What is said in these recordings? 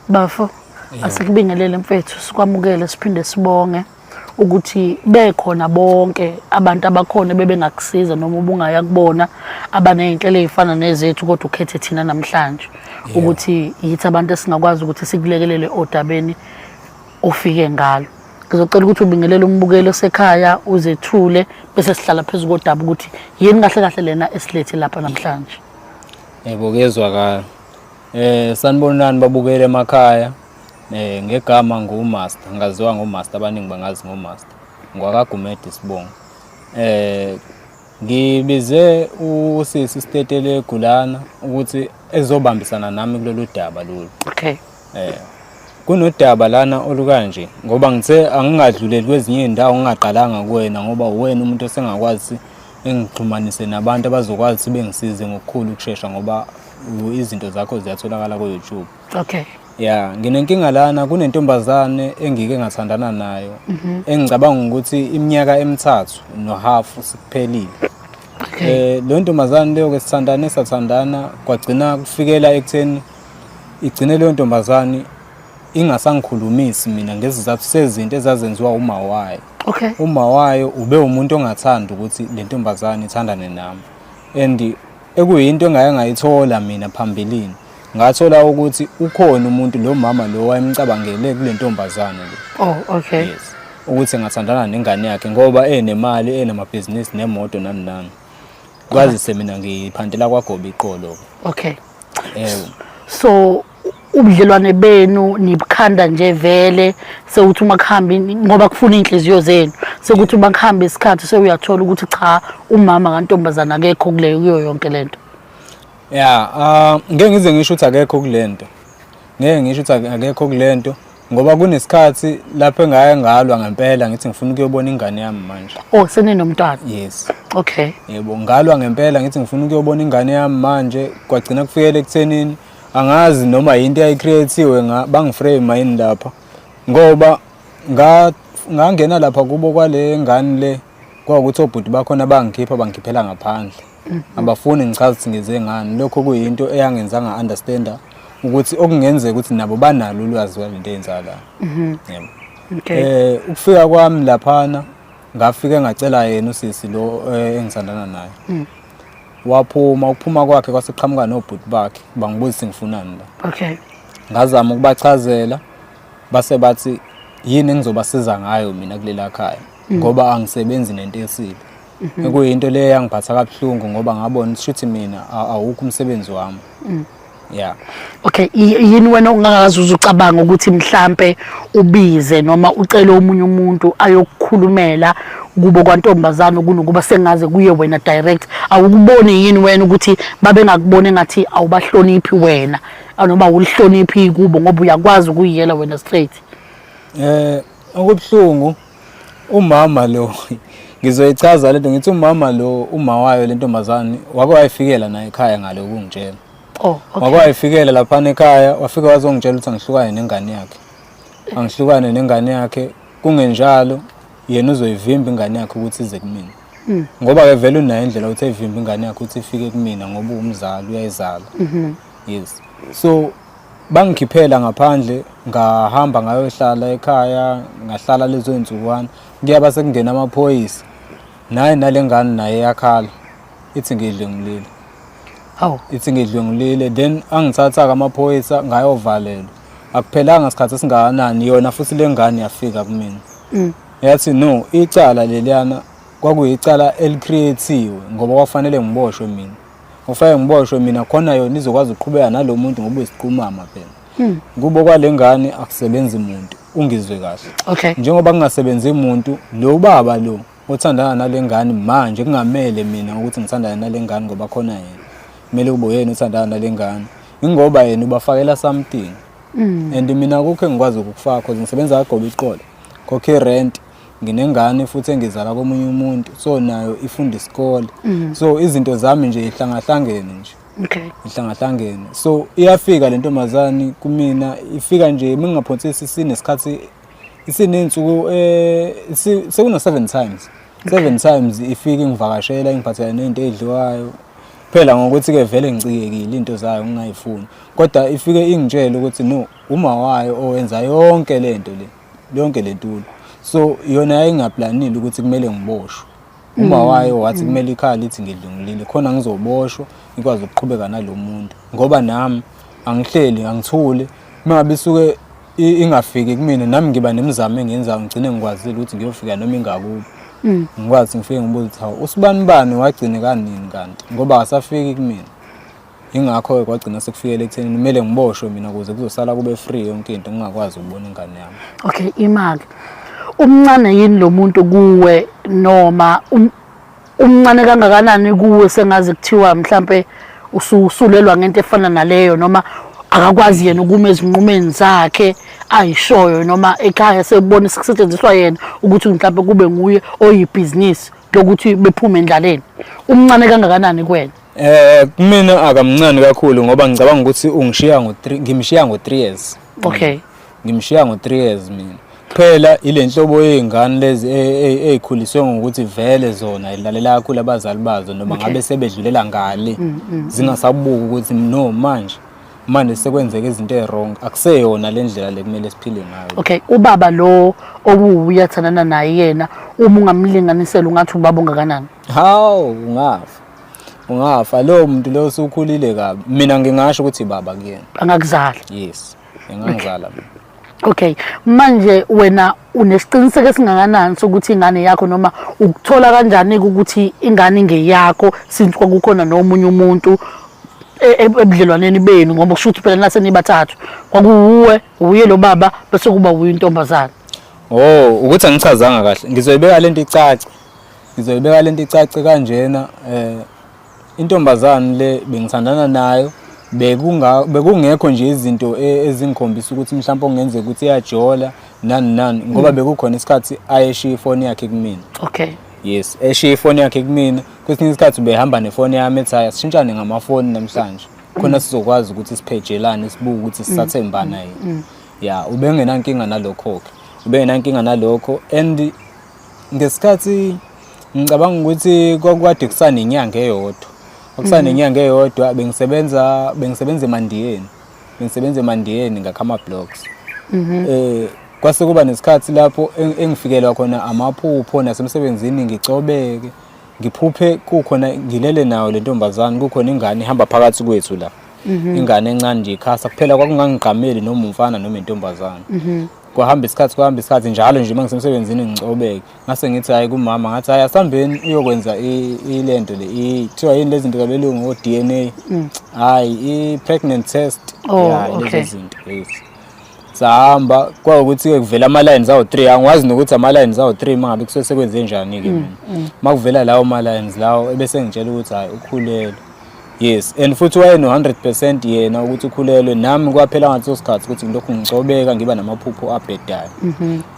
Bafo, asikubingelele mfethu, sikwamukele siphinde sibonge ukuthi bekhona bonke abantu abakhona bebengakusiza noma ubungaya kubona abaney'nhlelo ey'fana nezethu, kodwa ukhethe thina namhlanje ukuthi yithi abantu esingakwazi ukuthi sikulekelele odabeni ofike ngalo. Ngizocela ukuthi ubingelele umbukeli osekhaya, uzethule, bese sihlala phezu kodaba ukuthi yini kahle kahle lena esilethe lapha namhlanje. Yebo, kuyezwakala. Sanibonani babukele emakhaya. Ngegama nguMaster, ngaziwa ngoMaster, abaningi bangazi ngoMaster. NgwakaGumede isibongo. Ngibize usisi Sitetele Gulana ukuthi ezobambisana nami kulolu daba lolu. Okay. Kunodaba lana olukanje ngoba ngithe angingadluleli kwezinye izindawo ngingaqalanga kuwena, ngoba uwena umuntu osengakwazi engixhumanise nabantu abazokwazi bengisize ngokukhulu ukushesha, ngoba izinto zakho ziyatholakala ku-YouTube. Okay. Ya, nginenkinga lana, kunentombazane engike ngathandana nayo engicabanga ukuthi iminyaka emithathu nohafu sikuphelile. Okay. Leyo ntombazane leyo ke sithandane sathandana kwagcina kufikela ekutheni igcine leyo ntombazane ingasangikhulumisi mina ngezizathu sezinto ezazenziwa uma wayo. Okay. Uma wayo ube umuntu ongathandi ukuthi le ntombazane ithandane nami, and ekuyinto engaye ngayithola mina phambilini, ngathola ukuthi ukhona umuntu lo mama lo wayemcabangele kule ntombazane le. Oh, okay. Yes, ukuthi engathandana nengane yakhe ngoba enemali, enamabhizinisi, nemoto, nani nani, kwazise mina ngiphantela kwagoba iqolo. Okay. Yebo. So ubudlelwane benu nibukhanda nje vele sewuthi uma kuhamba ngoba kufuna iy'nhliziyo zenu, sekuthi uma kuhamba isikhathi sewuyathola ukuthi cha, umama kantombazana akekho kuleyo kuyo yonke lento? Ya, ngeke ngize ngisho ukuthi akekho kulento. Ngeke ngisho ukuthi akekho kulento ngoba kunesikhathi lapho engaye ngalwa ngempela ngithi ngifuna ukuyobona ingane yami manje. Oh, seninomntwana? Yes. Okay. Yebo, ngalwa ngempela ngithi ngifuna ukuyobona ingane yami manje, kwagcina kufikele ekuthenini angazi noma yinto eyayicreatiwe bangiframe yini lapha, ngoba ngangena lapha kubo kwale ngane le, kwawukuthi obhuti bakhona bangikhipha bangikhiphela ngaphandle, abafuni ngichaze ukuthi ngize ngani. Lokho kuyinto eyangenza nga-understanda ukuthi okungenzeka ukuthi nabo banalo ulwazi lwalento eyenzakalayo. Yebo. Okay. Ukufika kwami laphana ngafike ngacela yena usisi lo engithandana naye. Waphuma, ukuphuma kwakhe kwase kuqhamuka nobhuti bakhe, bangibuza ukuthi ngifunani la. Okay. Ngazama ukubachazela, base bathi yini engizobasiza ngayo mina kulela khaya ngoba angisebenzi nento esile. Ekuyinto le yangiphatha kabuhlungu ngoba ngabona ukuthi mina awukho umsebenzi wami. Yeah. Okay, yini wena ongakaze uze ucabanga ukuthi mhlambe ubize noma ucele omunye umuntu ayokukhulumela kubo kwantombazana kunokuba sengaze kuye wena direct? Awukuboni yini wena ukuthi babengakuboni engathi awubahloniphi wena noma awulihloniphi kubo ngoba uyakwazi ukuyiyela wena straight? Okubuhlungu umama lo, ngizoyichaza lento ngithi umama lo, uma wayo lentombazane wake wayifikela naye ekhaya ngalo ukungitshela. Oh, okay. Wake wayifikela lapha ekhaya, wafika wazongitshela ukuthi angihlukane nengane yakhe. Angihlukane nengane yakhe, kungenjalo yena uzoyivimba ingane yakhe ukuthi ize kumina. Ngoba ke vele unayo indlela ukuthi ayivimbe ingane yakhe ukuthi ifike kumina ngoba uwumzali, uyayizala. Yes. So bangikhiphela ngaphandle, ngahamba ngayohlala ekhaya, ngahlala lezo zinsuku. Kuyaba sekungena amaphoyisa. Naye nale ngane naye yakhala ithi ngidlwengulile. Hawu. Ithi ngidlwengulile, then angithatha-ke amaphoyisa ngayovalelwa. Akuphelanga sikhathi esingakanani yona futhi le ngane yafika kumina. Yathi no, icala leliyana kwakuyicala elicreatiwe ngoba kwafanele ngiboshwe mina. Kufanele ngiboshwe mina khona yona izokwazi ukuqhubeka nalo muntu ngoba uyisiqumama phela. Kubo kwale ngane akusebenzi muntu, ungizwe kahle. Okay. Njengoba kungasebenzi muntu, lo baba lo othandana nale ngane manje kungamele mina ukuthi ngithandane nale ngane ngoba khona yena. Kumele kube uyena othandana nale ngane. Ingoba yena ubafakela something. And mina akukho engikwazi ukukufaka cause ngisebenza kagoba iqolo. Khokha irent, nginengane futhi engizala komunye umuntu, so nayo ifunda isikole. So izinto zami nje ihlangahlangene nje. Okay. Ihlangahlangene. So iyafika le ntombazane kumina, ifika nje mingaphonsisi sinesikhathi isinensuku sekuno 7 times. 7 times ifika ingivakashela, ingiphathela nento edliwayo. Phela ngokuthi ke vele ngicikekile into zayo ngingayifuni. Kodwa ifike ingitshele ukuthi no, Uma wayo owenza yonke lento le, yonke lentulo. So yona yayingaplanile ukuthi kumele ngiboshwe. Uma wayo wathi kumele ikhaya lithi ngidlungulile khona ngizoboshwa ngikwazi ukuqhubeka nalo muntu ngoba nami angihleli angithuli uma ngabe isuke ingafiki kumina nami ngiba nemizamo engiyenzayo ngigcine ngikwazile ukuthi ngiyofika noma ingakubo ngikwazi ngifike ngibuze ukuthi hawu usibani bani wagcine kanini kanti ngoba akasafiki kumina. Ingakho-ke kwagcina sekufikele ekutheni kumele ngiboshwe mina ukuze kuzosala kube free yonke into ngingakwazi ukubona ingane yami. Okay, imali. Umncane yini lo muntu kuwe noma umncane kangakanani kuwe sengaze kuthiwa mhlampe ususulelwa ngento efana naleyo noma akakwazi yena ukuma ezinqumeni zakhe ayishoyo noma ekhaya sekubona sekusetshenziswa yena ukuthi mhlampe kube nguye oyibhizinisi lokuthi bephume endlaleni. Umncane kangakanani kuwena? Kumina akamncane kakhulu ngoba ngicabanga ukuthi ungishiya ngo-3 ngimshiya ngo-3 years. Okay. Ngimshiya ngo-3 years mina. Phela ile nhlobo yey'ngane lezi ey'khuliswe ngokuthi vele zona ilalela kakhulu abazali bazo noma ngabe sebedlulela ngale zingasabuki ukuthi no manje manje sekwenzeka izinto ey'wrong akuseyona le ndlela le kumele siphile ngayo. Okay, ubaba lo obuwuyathandana naye yena uma ungamlinganisela ungathi ubaba ungakanani? Hawu ungafa. Ungafa lowo muntu lo usukhulile kabi. Mina ngingasho ukuthi baba kuyena. Angakuzala. Yes. Engangizala mina. Okay, manje wena unesiqiniseko esingakanani sokuthi ingane yakho noma ukuthola kanjani ukuthi ingane ingeyakho since kwakukhona nomunye umuntu ebudlelwaneni benu ngoba kusho ukuthi phela nase nibathathu kwakuwuwe uye lo baba bese kuba uye intombazana. Oh, ukuthi angichazanga kahle. Ngizoyibeka lento icace. Ngizoyibeka lento icace kanjena intombazane le bengithandana nayo bekunga bekungekho nje izinto ezingikhombisa ukuthi mhlawumbe okungenzeka ukuthi iyajola nani nani ngoba bekukhona isikhathi ayeshiya ifoni yakhe kumina. Okay. Yes, eshiya ifoni yakhe kumina. Kwesinye isikhathi ubehamba nefoni yami ethi hayi asishintshane ngamafoni namhlanje. Khona sizokwazi ukuthi siphejelane sibuke ukuthi sisathembana yini. Ya, ubengenankinga nalokho-ke. Ubengenankinga nalokho and ngesikhathi ngicabanga ukuthi kwakukade kusanenyanga eyodwa. Kwakusanenyanga eyodwa bengisebenza bengisebenza eMandiyeni. Bengisebenza eMandiyeni ngakha ama-blocks. Kwase kuba nesikhathi lapho engifikelwa khona amaphupho nasemsebenzini ngicobeke. Ngiphuphe kukhona ngilele nayo le ntombazane kukhona ingane ihamba phakathi kwethu la. Ingane encane nje ikhasa kuphela kwakungangigqameli noma umfana noma intombazane. Kwahamba isikhathi kwahamba isikhathi njalo nje uma ngisemsebenzini ngicobeke. Ngase ngithi hayi kumama ngathi hayi asambeni uyokwenza ilento le kuthiwa yini lezi zinto zabelungu o-DNA. Hayi i-pregnant test. Oh, Ya, lezo okay. zinto. Yes. Sahamba kwawukuthi-ke kuvela ama-lines awu-3 angiwazi nokuthi ama-lines awu-3 uma ngabe kusuke sekwenze njani-ke mina. Uma kuvela lawo ma-lines lawo ebese ngitshela ukuthi hhayi ukhulelwe. Yes, and futhi wayeno-100% yena ukuthi ukhulelwe nami kwaphela ngaleso sikhathi ukuthi ngilokhu ngicobeka ngiba namaphupho abhedayo.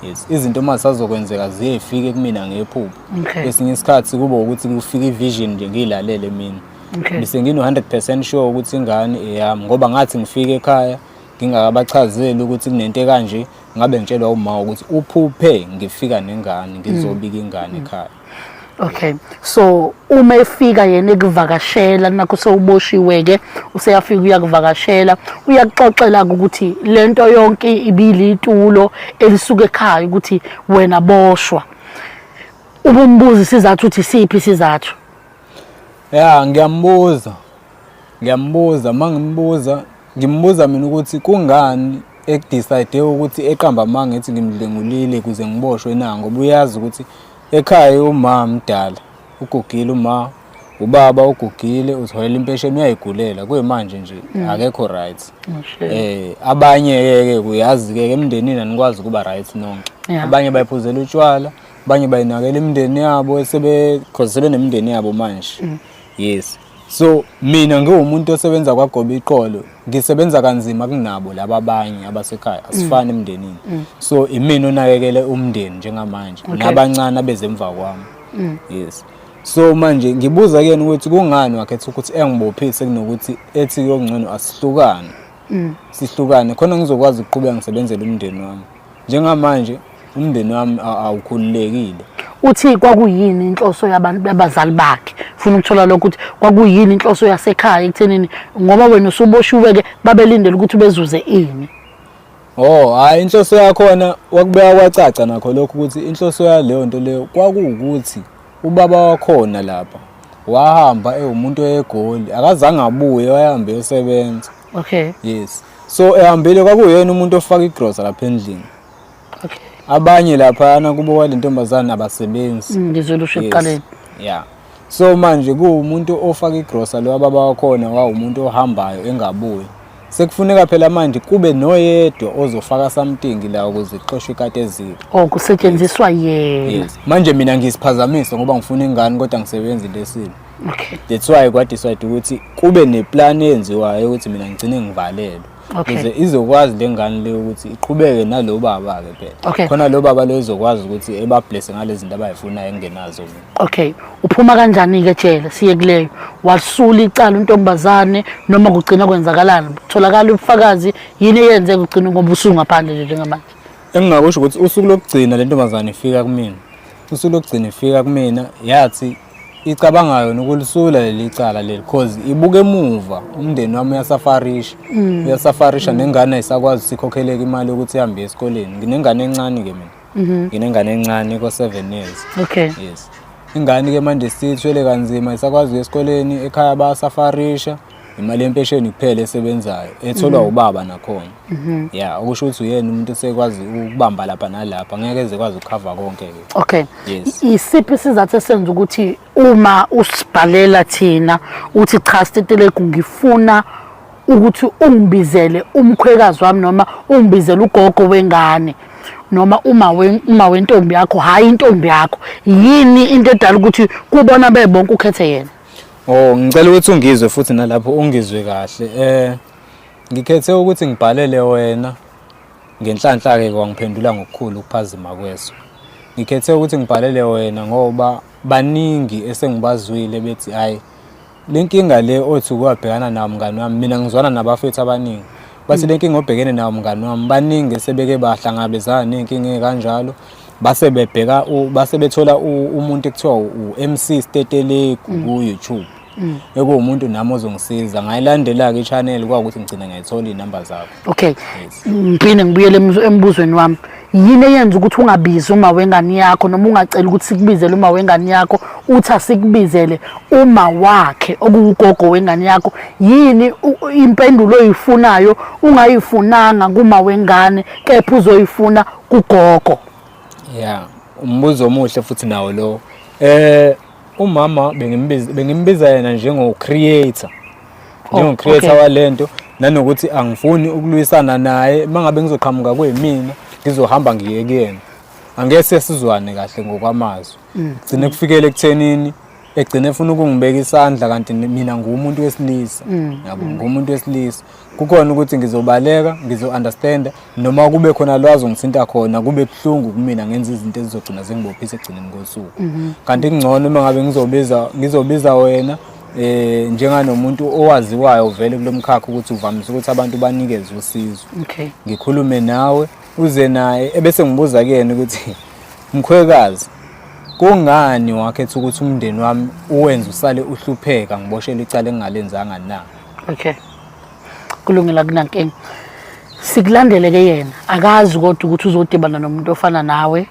Yes, izinto uma zisazokwenzeka ziyefike kumina ngephupho. Okay. Kwesinye isikhathi kube ukuthi kufika i-vision nje ngiyilalele mina. Okay. Bese ngino-100% sure ukuthi ingane eyami ngoba ngathi ngifike ekhaya ngingakabachazeli ukuthi kunento ekanje ngabe ngitshelwa uma ukuthi uphuphe ngifika nengane ngizobika ingane ekhaya. Okay. So uma efika yena ekuvakashela nakho sewuboshiwe ke useyafika uyakuvakashela uyakuxoxela ukuthi lento yonke ibili itulo elisuka ekhaya ukuthi wena boshwa. Ubumbuza isizathu uthi siphi isizathu? Ya, ngiyambuza. Ngiyambuza, uma ngimbuza, ngimbuza mina ukuthi kungani ekudecide ukuthi eqamba amanga ethi ngimdlwengulile ukuze ngiboshwe na ngoba uyazi ukuthi ekhaya uma mdala, ugugile uma, ubaba ugugile, uziholela impesheni uyayigulela kuyimanje nje akekho right. Abanye ke uyazi ke emndenini anikwazi ukuba right nonke. Abanye bayiphuzela utshwala, abanye bayinakela imindeni yabo sebe cause sebenemindeni yabo manje. Yes. So mina ngiwumuntu osebenza kwagoba iqolo, ngisebenza kanzima kunabo laba abanye abasekhaya, asifani emndenini. So imina onakekele umndeni njengamanje nabancane abeze emva kwami. Yes. So manje ngibuza kuyena ukuthi kungani wakhetha ukuthi engibophise kunokuthi ethi kuyongcono asihlukane. Sihlukane khona ngizokwazi ukuqhubeka ngisebenzele umndeni wami. Njengamanje umndeni wami awukhululekile. Uthi kwakuyini inhloso yabantu abazali bakhe? Funa ukuthola lokho ukuthi kwakuyini inhloso yasekhaya ekuthenini ngoba wena usuboshiwe ke babelindele ukuthi bezuze ini. Oh, hayi, inhloso yakhona wakubeka kwacaca nakho lokho ukuthi inhloso yaleyo nto leyo kwakuwukuthi ubaba wakhona lapha wahamba ewumuntu eGoli, akazange abuye, wayehamba eyosebenza. Yes, so ehambile kwakuyena umuntu ofaka igrosa lapha endlini. Abanye laphana kubo kwale ntombazane abasebenzi. Ngizwile usho ekuqaleni. Yeah, so manje kuwumuntu ofaka igrosa lo baba wakhona, wawumuntu ohambayo engabuyi. Sekufuneka phela manje kube noyedwa ozofaka something la ukuze kuxoshwe ikati eziko. Oh, kusetshenziswa yena. Yes, manje mina ngisiphazamisa ngoba ngifuna ingane kodwa ngisebenza into esile. That's why kwadecide ukuthi kube neplan eyenziwayo ukuthi mina ngigcine ngivalelwe ukuze izokwazi le ngane le ukuthi iqhubeke nalo baba ke phela. Khona lo baba lo izokwazi ukuthi ebablesse ngalezi zinto abayifunayo engenazo mina. Okay, uphuma kanjani-ke ejele? Siye kuleyo. Wasula icala untombazane noma kugcina kwenzakalani? Tholakala ubufakazi, yini eyenze kugcina ngoba usungaphandle nje njengamanje? Engingakusho ukuthi usuku lokugcina le ntombazane ifika kumina, usuku lokugcina ifika kumina yathi icabanga yona ukulisula leli cala leli, cause ibuka emuva umndeni wami uyasafarisha, uyasafarisha nengane ayisakwazi sikhokheleke imali yokuthi ihambe esikoleni. Nginengane encane-ke mina, nginengane encane ko-7 years. Yes, ingane-ke manje sithwele kanzima, isakwazi ukuya esikoleni, ekhaya bayasafarisha, imali yempesheni kuphela esebenzayo etholwa ubaba nakhona. Ya, okusho ukuthi uyena umuntu osekwazi ukubamba lapha nalapha, ngeke eze kwazi ukukhava konke-ke. Yes. Isiphi isizathu esenza ukuthi uma usibhalela thina uthi cha Stetelegu, ngifuna ukuthi ungibizele umkhwekazi wami noma ungibizele ugogo wengane noma uma wentombi yakho, hhayi intombi yakho, yini into edala ukuthi kubona bebonke ukhethe yena? Oh, ngicela ukuthi ungizwe futhi nalapho ungizwe kahle. Ngikhethe ukuthi ngibhalele wena ngenhlanhla-ke kwangiphendula ngokukhulu ukuphazima kweso. Ngikhethe ukuthi ngibhalele wena ngoba baningi esengibazwile bethi hayi le nkinga le othi ukwabhekana nawo mngani wami, mina ngizwana nabafethu abaningi bathi le nkinga obhekene nawo mngani wami, baningi esebeke bahlangabezana ney'nkinga ey'kanjalo, base bebheka base bethola umuntu ekuthiwa u-MC Stetelegu ku-YouTube, ekuwumuntu nami ozongisiza. Ngayilandela-ke i-channel, kwawukuthi ngigcine ngayithola iy'namba zakho. Okay. Ngiphinde ngibuyele embuzweni wami. Yini eyenza ukuthi ungabizi uma wengane yakho noma ungaceli ukuthi sikubizele uma wengane yakho, uthi asikubizele uma wakhe okuwugogo wengane yakho? Yini impendulo oyifunayo ungayifunanga kuma wengane kepha uzoyifuna kugogo? Ya, umbuzo omuhle futhi nawo lo. Umama bengimbiza yena njengo creator. Njengo creator walento, nanokuthi angifuni ukulwisana naye. Mangabe ngizoqhamuka kuyimina ngizohamba ngiye kuyena, angeke sesizwane kahle ngokwamazwi. Gcine kufikele ekuthenini egcine efuna ukungibeka isandla, kanti mina ngumuntu wesilisa, yabo, ngumuntu wesilisa. Kukhona ukuthi ngizobaleka, ngizo-understanda noma kube khona lwazi ongithinta khona, kube buhlungu kumina, ngenza izinto ezizogcina zingibophisa ekugcineni kosuku. Kanti kungcono uma ngabe ngizobiza wena njenganomuntu owaziwayo vele kulo mkhakha ukuthi uvamise ukuthi abantu banikeze usizo. Ngikhulume nawe, uze naye, ebese ngibuza kuyena ukuthi mkhwekazi, kungani wakhetha ukuthi umndeni wami uwenze usale uhlupheka, ngiboshelwe icala engingalenzanga na? Okay, kulungile, akunankinga. Sikulandele ke yena akazi kodwa ukuthi uzodibana nomuntu ofana nawe.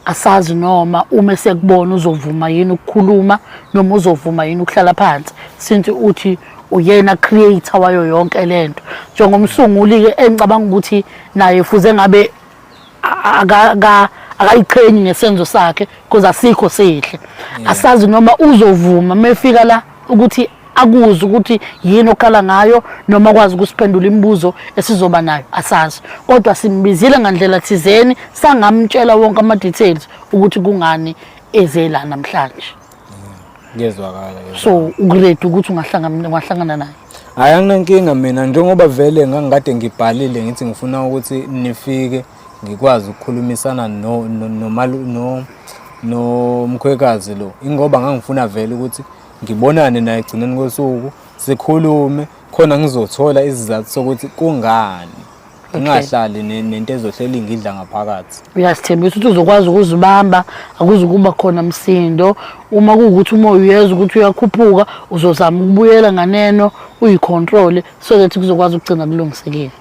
Asazi noma uma esekubona uzovuma yini ukukhuluma noma uzovuma yini ukuhlala phansi, since uthi uyena creator wayo yonke lento. Njengomsunguli-ke engicabanga ukuthi naye fuze ngabe akayiqhenyi ngesenzo sakhe, because asikho sihle. Asazi noma uzovuma mefika la ukuthi akuzi ukuthi yini okhala ngayo noma akwazi ukusiphendula imibuzo esizoba nayo, asazi. Kodwa simbizile ngandlela thizeni, sangamtshela wonke ama-details ukuthi kungani eze la namhlanje. Kuyezwakala. So ukuready ukuthi ungahlangana naye? Hhayi, anginankinga mina, njengoba vele ngangikade ngibhalile ngithi ngifuna ukuthi nifike ngikwazi ukukhulumisana nomkhwekazi lo, ingoba ngangifuna vele ukuthi ngibonane naye egcineni kosuku, sikhulume khona ngizothola isizathu sokuthi kungani ngingahlali nento ezohleli ngidla ngaphakathi. Uyasithembisa ukuthi uzokwazi ukuzibamba, akuzukuba khona msindo. Uma kuwukuthi umoya uyeza ukuthi uyakhuphuka, uzozama ukubuyela nganeno uyicontrol so that kuzokwazi ukugcina kulungisekile.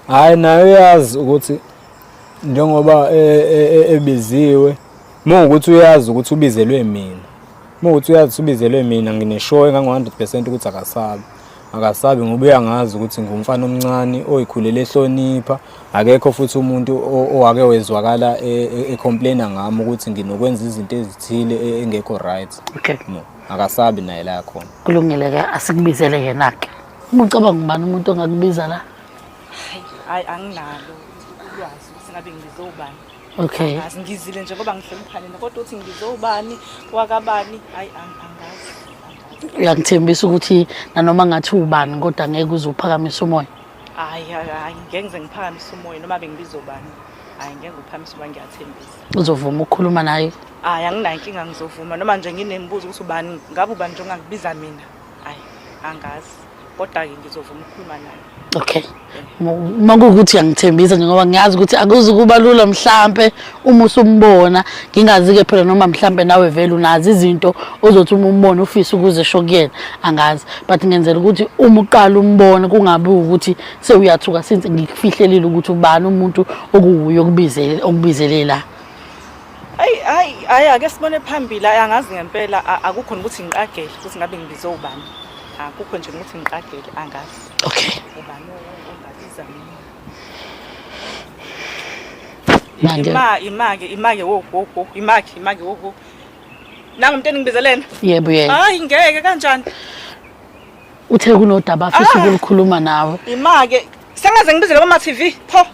Hhayi naye uyazi ukuthi njengoba ebiziwe uma ukuthi uyazi ukuthi ubizelwe mina. Uma ukuthi uyazi ukuthi ubizelwe mina ngine-sure engango-100% ukuthi akasabi. Akasabi ngoba uyangazi ukuthi ngumfana omncane oyikhulele ehlonipha. Akekho futhi umuntu owake wezwakala e-complaina ngami ukuthi nginokwenza izinto ezithile engekho right. Okay. No, akasabi naye la khona. Kulungile-ke asikubizele yena-ke. Uma ucabanga ubani umuntu ongakubiza la? Hayi anginalo ulwazi ukuthi ngabe ngibize ubani. Okay. Angazi ngizile nje ngoba ngihlonipha nina kodwa uthi ngibize ubani wakabani hayi angazi. Angazi. Uyangithembisa ukuthi nanoma ngathi ubani kodwa ngeke uze uphakamise umoya. Hayi hayi ngeke ngize ngiphakamise umoya noma bengibiza ubani. Hayi ngeke ngiphakamise umoya ngiyathembisa. Uzovuma ukukhuluma naye. Hayi anginayo inkinga ngizovuma noma nje nginemibuzo ukuthi ubani ngabe ubani nje ongangibiza mina. Hayi angazi kodwa-ke ngizovuma ukukhuluma naye. Okay. Uma kuwukuthi uyangithembisa nje ngoba ngiyazi ukuthi akuzukuba lula mhlampe uma usumbona ngingazi-ke phela noma mhlampe nawe vele unazo izinto ozothi uma umbona ufise ukuzisho kuyena angazi but ngenzela ukuthi uma uqala umbone kungabi ukuthi sewuyathuka since ngikufihlelile ukuthi ubani umuntu okuwuye okubizele okubizele la. Ayi ayi ayi ake sibone phambili ayi angazi ngempela akukho nokuthi ngiqagele ukuthi ngabe ngibize ubani. Akukho nje ukuthi ngiqagele angazi. Okay. Ubani ongabiza mina. Manje Ima imake imake wo wo wo imake imake wo wo. Nangu umuntu engibizelena. Yebo yebo. Hayi ngeke kanjani? Uthe kunodaba afisa ukulikhuluma nawe. Imake sengaze ngibizele kuma TV pho.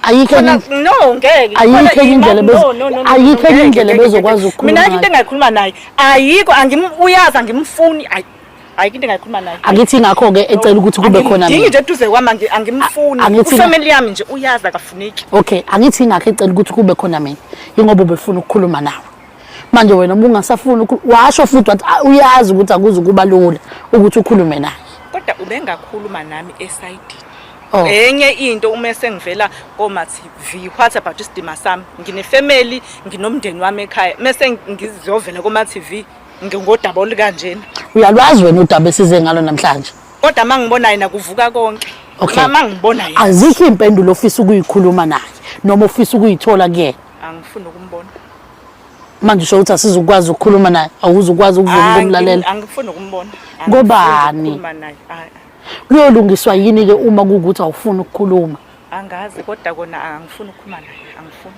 Ayikho Khona no ngeke. Ayikho enye indlela No, no, no, no, ayikho enye ngeke, indlela ngeke, bezokwazi ngeke. ukukhuluma Mina ayikho into ngayo. engayikhuluma naye. Ayikho angim uyazi angimfuni. Ayi ayikho into engayikhuluma naye. Angithi ingakho-ke ecela ukuthi kube khona Angimdingi mina. nje eduze kwami angimfuni. Ufamily yami nje uyazi akafuneki. Okay, angithi ingakho ecela ukuthi kube khona mina. Yingoba ubefuna ukukhuluma nawe. Manje wena uma ungasafuni washo futhi wathi "Ah, uyazi ukuthi akuzukuba lula ukuthi ukhulume naye. Kodwa ubengakhuluma nami esayidini. Oh. Enye into uma sengivela koma TV what about isidima sami? Ngine family, nginomndeni wami ekhaya. Mese ngizovela koma TV ngingodaba olukanjena. Uyalwazi wena udaba esize ngalo namhlanje. Kodwa mangibona yena kuvuka konke. Okay. Mangibona yena. Azikho impendulo ofisa ukuyikhuluma naye noma ofisa ukuyithola kuyena. Angifuni ukumbona. Manje usho ukuthi asizukwazi ukukhuluma naye, awuzukwazi ukuvuma ukumlalela. Angifuni ukumbona. Ngobani? Ukukhuluma naye. Hayi. Kuyolungiswa yini ke uma kuwukuthi awufuni ukukhuluma? Angazi kodwa kona angifuni ukukhuluma naye. Angifuni.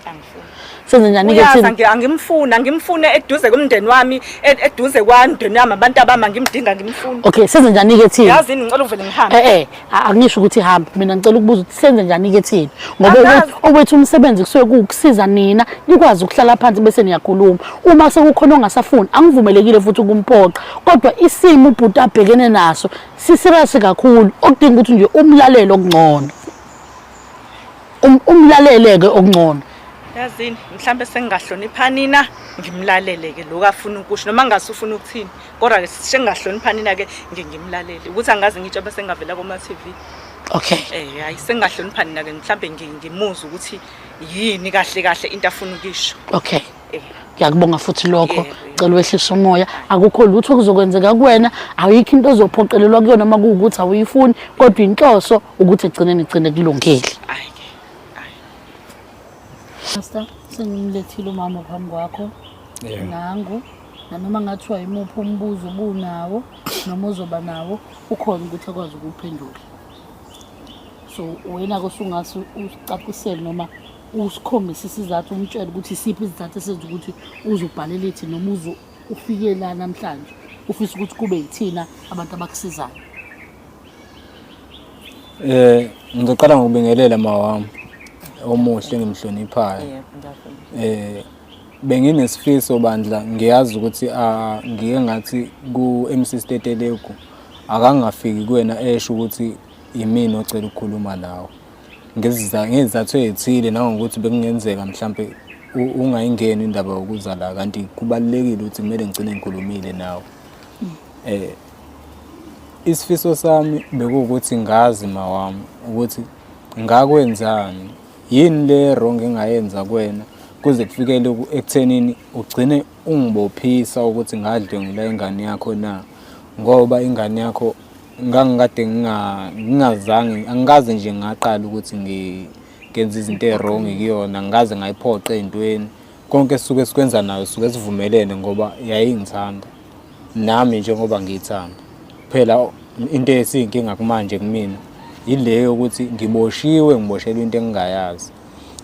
Angifuni. Senze njani ke Uyazi thina? angimfuni, angimfuni eduze komndeni wami, eduze kwamndeni wami abantu abami angimdinga angimfuni. Okay, senze njani ke thina? Yazi ngicela uvele ngihambe. Eh eh, angisho ukuthi hamba. Mina ngicela ukubuza ukuthi senze njani ke thina? Ngoba Angazi. owethu umsebenzi kusuke kuwukusiza nina nikwazi ukuhlala phansi bese niyakhuluma. Uma sekukhona ongasafuni, angivumelekile futhi ukumphoqa. Kodwa isimo ubhuti abhekene naso siserious kakhulu, okudinga ukuthi nje umlalele okungcono. Umlalele-ke okungcono. Yazini, mhlambe sengingahlonipha nina, ngimlalele-ke lokhu afuna ukusho noma ngingase ufuna ukuthini. Kodwa-ke sengingahlonipha nina-ke ngimlalele. Ukuthi angaze ngitsho bese ngingavela kuma-TV. Okay. Hayi sengingahlonipha nina-ke mhlambe ngimuzwe ukuthi yini kahle kahle into afuna ukuyisho. Okay. Ngiyakubonga futhi lokho. Yebo, yebo. Cela wehlise umoya. Akukho lutho okuzokwenzeka kuwena, ayikho into ozophoqelelwa kuyona uma kuwukuthi awuyifuni, kodwa inhloso ukuthi egcineni igcine kulungile. Hayi-ke. Hayi. Pastor, sengimlethile umama phambi kwakho. Yebo. Nangu, nanoma ngathiwa imuphi umbuzo obunawo noma ozoba nawo, ukhona ukuthi akwazi ukuwuphendula. So wena-ke usungase usicacisele noma usikhombise isizathu, umtshele ukuthi isiphi isizathu esenza ukuthi uzobhalela ithi noma ufike la namhlanje ufisa ukuthi kube yithina abantu abakusizayo. Ngizoqala ngokubingelela ma wami omuhle engimhloniphayo. Yebo, ngiyavuma. Benginesifiso bandla, ngiyazi ukuthi ngike ngathi ku MC Stetelegu akangafiki kuwena esho ukuthi yimina ocela ukukhuluma nawe. Ngezizathu ezithile nangokuthi bekungenzeka mhlambe ungayingeni indaba yokuza la, kanti kubalulekile ukuthi kumele ngigcine ngikhulumile nawe. Isifiso sami bekuwukuthi ngazi ma wami ukuthi ngakwenzani, yini le wrong engayenza kuwena kuze kufikele ekuthenini ugcine ungibophisa ukuthi ngadlwengula ingane yakho na, ngoba ingane yakho Ngangikade ngingazange, angikaze nje ngaqala ukuthi ngenze izinto ey'wrong kuyona, angikaze ngayiphoqa ey'ntweni. Konke esisuke sikwenza nayo sisuke sivumelene ngoba yayingithanda nami njengoba ngiyithanda. Phela into esiyinkinga kumanje kumina yile yokuthi ngiboshiwe, ngiboshelwe into engingayazi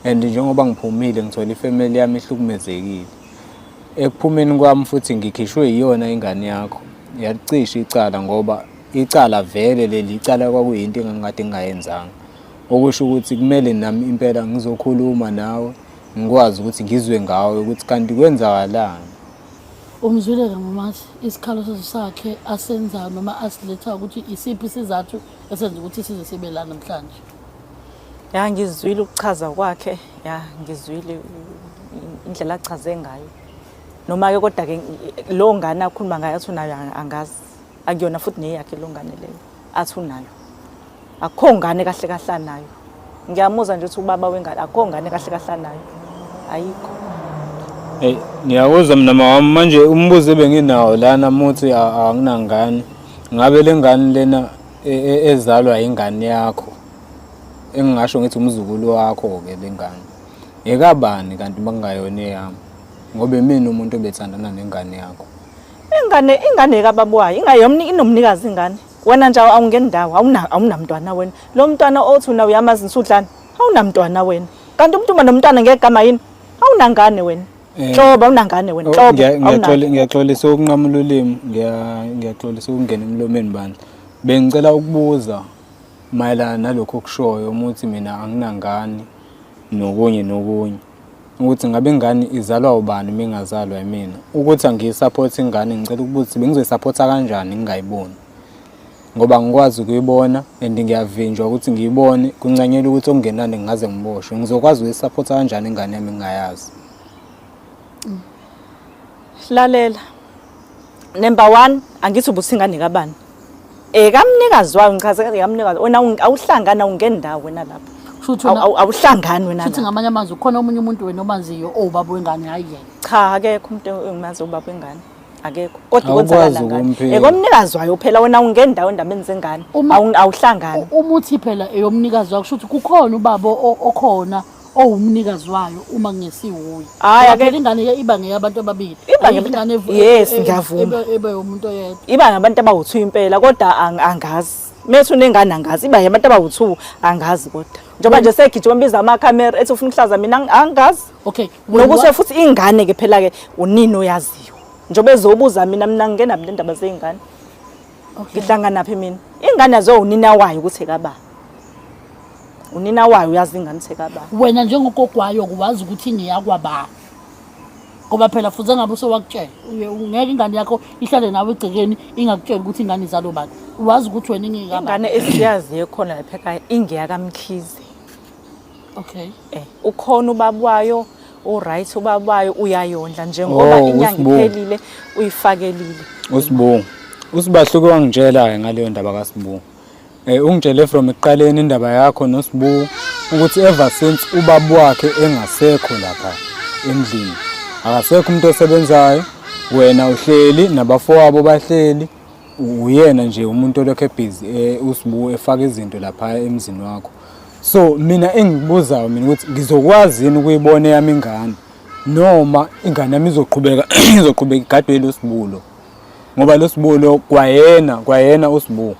and njengoba ngiphumile ngithole ifamily yami ihlukumezekile. Ekuphumeni kwami futhi ngikhishwe yiyona ingane yakho, yalicisha icala ngoba icala vele leli icala kwakuyinto engangikade ngingayenzanga. Okusho ukuthi kumele nami impela ngizokhuluma nawe ngikwazi ukuthi ngizwe ngawe ukuthi kanti kwenzakalani. Umzwile-ke mamathi isikhalo sakhe asenzayo noma asilethayo ukuthi isiphi isizathu esenza ukuthi size sibe la namhlanje. Ya, ngizwile ukuchaza kwakhe, ya ngizwile indlela achaze ngayo. Noma-ke kodwa-ke lo ngane akhuluma ngayo athi unayo angazi, akuyona futhi neyakhe lo ngane leyo athi unayo. Akukho ngane kahle kahle anayo. Ngiyamuzwa nje ukuthi ubaba wengane akukho ngane kahle kahle anayo. Ayikho. Hey, ngiyakuzwa mina mawami manje umbuzo ebenginawo lana muthi anginangane. Ngabe le ngane lena ezalwa ingane yakho engingasho ngithi umzukulu wakho-ke le ngane ekabani kanti makungayona eyami ngoba imina umuntu obethandana nengane yakho. Ingane kababa wayo, ingayomni inomnikazi ingane. Wena nje awungeni ndawo, awunamntwana wena. Lo mntwana othi una uyamazi nsudlana, awunamntwana wena. Kanti umuntu uma nomntwana ngegama yini? Awunangane wena. Nhlobo awunangane wena, nhlobo. Ngiyaxolisa ukunqamula ulimi, ngiyaxolisa ukungena emlomeni bandla. Bengicela ukubuza mayelana nalokho okushoyo uma uthi mina anginangane nokunye nokunye. Ukuthi ngabe ingane izalwa ubani uma ingazalwa yimina. Ukuthi angiyisaphothi ingane, ngicela ukubuza ukuthi bengizoyisaphotha kanjani ngingayiboni. Ngoba angikwazi ukuyibona and ngiyavinjwa ukuthi ngiyibone, kuncanyelwa ukuthi okungenani ngingaze ngiboshwe. Ngizokwazi ukuyisaphotha kanjani ingane yami ngingayazi? Lalela. Number 1, angithi ubuthi ingane kabani? Ekamnikazi wayo, ngichaze ekamnikazi. Wena awuhlangani, awungeni ndawo wena lapho. Shuthi wena Awuhlangani wena Shuthi lapho. ngamanye amazwi khona omunye umuntu wena omaziyo owubaba wengane hayi yena. Cha, akekho umuntu engimazi ubaba wengane. Akekho. Kodwa Awukwazi kwenzakala ngani? ukumphika. Ekomnikazi wayo phela wena awungeni ndawo endabeni zengane. Awuhlangani. Uma uthi phela eyomnikazi wakho shuthi kukhona ubaba okhona owumnikazi wayo uma kungesiwuye. Hhayi, Ngoba ake- phela ingane iba ngeyabantu ababili. Iba Ayikho ngeyabantu- ingane Yes, ngiyavuma. ebe yomuntu oyedwa. Iba ngabantu abawu-2 impela kodwa angazi. Methu unengane angazi, iba yabantu abawu-2 angazi kodwa. Njengoba nje segijima biza amakhamera ethi ufuna ukuhlaza mina angazi. Okay. Nokuthi futhi ingane ke phela ke unini oyaziyo. Njengoba ezobuza mina, mina ngingena mina indaba zey'ngane. Okay. Ngihlangana phi mina? Ingane yaziwa unina wayo ukuthi ekabani. Unina wayo uyazi ingane ukuthi ekabani. Wena njengogogwayo wazi ukuthi ingeyakwabani. Ngoba phela futhi engabe usewakutshela, ungeke ingane yakho ihlale nawe egcekeni ingakutsheli ukuthi ingane izalwa ubani. Wazi ukuthi wena ingekabani. Ingane esiyaziyo khona lapha ekhaya ingeyakaMkhize. Okay. Ukhona ubaba wayo, u-right ubaba wayo uyayondla njengoba Oh, inyanga uSibu. iphelile uyifakelile. USibu. USibahluke wangitshela-ke ngaleyo ndaba kaSibu. Ungitshele from ekuqaleni indaba yakho noSibu ukuthi ever since ubaba wakhe engasekho lapha endlini, akasekho umuntu osebenzayo, wena uhleli nabafowabo bahleli, uyena nje umuntu olokhu ebhizi uSibu efaka izinto lapha emzini wakho. So mina engikubuzayo mina ukuthi ngizokwazi yini ukuyibona eyami ingane noma ingane yami izoqhubeka igadwe lo Sibu lo, ngoba lo Sibu lo kwayena uSibu.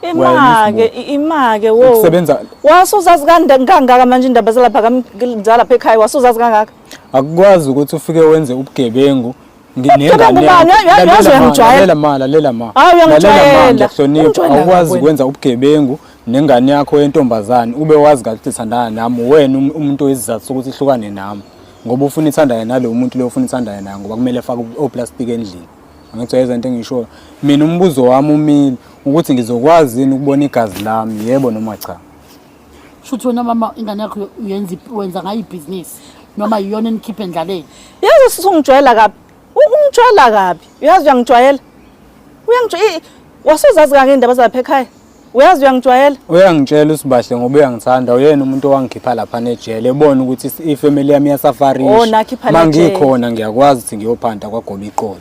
Imake, imake wo. Ukusebenza Wasuzazi kangaka manje indaba zalapha zalapha ekhaya, wasuzazi kangaka. Akukwazi ukuthi ufike wenze ubugebengu Ubugebengu nengane bani? yakho. Yazi Lalela ma, uyangijwayela. lalela ma, lalela ma. Hayi, uyangijwayela. Lalela ma, ngiyakuhlonipha. Ungijwayela Awukwazi kabi wena. ukwenza ubugebengu nengane yakho yentombazane ube wazi kahle ukuthi ithandana nami, wena umuntu oyisizathu sokuthi ihlukane nami ngoba ufuna ithandane nalo muntu lo ufuna ithandane naye ngoba kumele afake oplastiki endlini. Angithi uyayizwa into engishoyo. Mina umbuzo wami umile ukuthi ngizokwazi yini ukubona igazi lami, yebo noma cha. Shuthi wena mama ingane yakho wenza ngayo ibhizinisi noma yiyona enikhipha endlaleni. Yazi usisi ungijwayela kabi. Ungijwayela kabi. Uyazi uyangijwayela. Uyangijwayela. Wasuzazi kangaka indaba zalapha ekhaya. Uyazi uyangijwayela. Uyangitshela uSibahle ngoba uyangithanda, uyena umuntu owangikhipha lapha nejele, ebona ukuthi ifamily yami iyasafarisha. Oh, nakhipha Ma nejele. ngikhona ngiyakwazi ukuthi ngiyophanda kwagoba iqolo.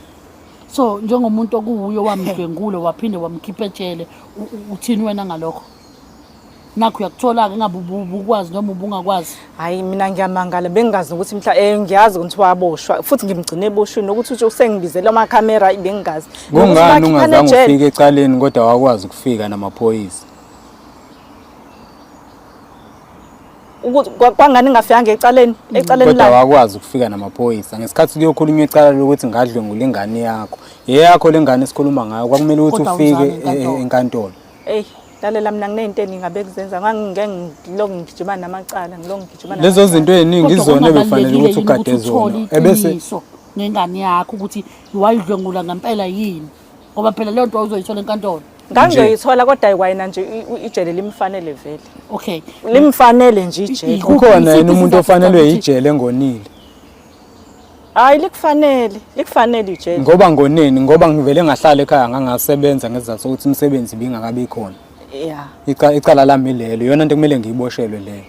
So njengomuntu okuwuye wamdlwengula waphinde wamkhipha ejele, uthini wena ngalokho? Nakho uyakuthola-ke ngabe ubukwazi noma ubungakwazi. Hayi mina ngiyamangala, bengingazi nokuthi mhla ngiyazi ukuthi waboshwa futhi ngimgcine eboshweni, nokuthi uthi usengibizele amakhamera bengingazi. Nokuthi Kungani bakhiphana ungazange ejele. ufike ecaleni kodwa wakwazi ukufika namaphoyisa? Ukuthi kwangani ngingafikanga ecaleni, ecaleni Kodwa lami. wakwazi ukufika namaphoyisa ngesikhathi kuyokhulunywa icala lokuthi ngadlwengula ingane yakho. Eyakho le ngane esikhuluma ngayo, kwakumele ukuthi Kodwa ufike awuzange enkantolo. enkantolo. Eyi, lalela mina nginey'nto eningi abekuzenza, ngangingeke ngilokhu ngigijima namacala, ngilokhu ngigijima Lezo namacala. zinto ey'ningi Kodwa izona ebefanele kungabalulekile ukuthi yini ugade ukuthi uthole zona. Ebese iqiniso ngengane yakho ukuthi wayidlwengula ngempela yini? Ngoba phela leyo nto wawuzoyithola enkantolo. Ngangizoyithola kodwa kwayena nje ijele limfanele vele. Okay. Limfanele nje ijele. Kukhona yini Isiphi umuntu isizathu ofanelwe sokuthi- ijele engonile? Hayi likufanele, likufanele ijele. Ngoba ngoneni, ngoba ngivele ngahlala ekhaya ngangasebenza ngesizathu sokuthi imisebenzi ibingakabi khona. Yeah. Icala lami lelo, iyona nto ekumele ngiyiboshelwe leyo.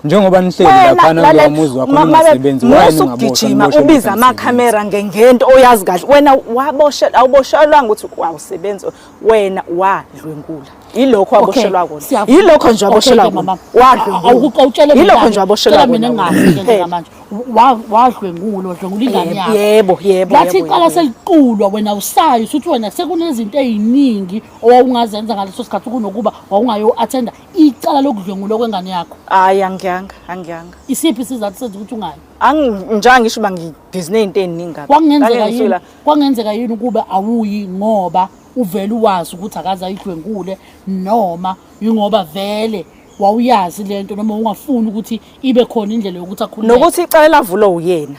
Njengoba nihleli Wena, laphana lalela, kulowa muzi wakho ningasebenzi, musa why ningaboshwa, ukugijima niboshelwe ubiza ukuthi amakhamera ngento oyazi kahle. Wena waboshelwa, awuboshelwanga ukuthi wawusebenza, wena wadlwengula. Yilokho waboshelwa kona. Yilokho nje waboshelwa kona. Wadlwengula. Awutshele mina. Yilokho nje waboshelwa Tshela mina kona. ngingazi ke njengamanje. Wadlwengula, wadlwengula ingane yakho. Yebo, yebo. Lathi yebo, icala yebo. seliqulwa wena usayi, usuthi wena sekunezinto ey'ningi owawungazenza ngaleso sikhathi kunokuba wawungayo-attenda icala lokudlwengulwa kwengane yakho. Hayi angiyanga, angiyanga. Isiphi isizathu senza ukuthi ungayi? Njengoba ngisho uba ngibhizi ney'nto ey'ningi kabi. Kwakungenzeka Ngake yini? ngisuke la- Kwakungenzeka yini ukuba awuyi ngoba uvele uwazi ukuthi akaze ayidlwengule, noma yingoba vele wawuyazi lento, noma ungafuni ukuthi ibe khona indlela yokuthi akhululeke? Nokuthi icala lavulwa uyena.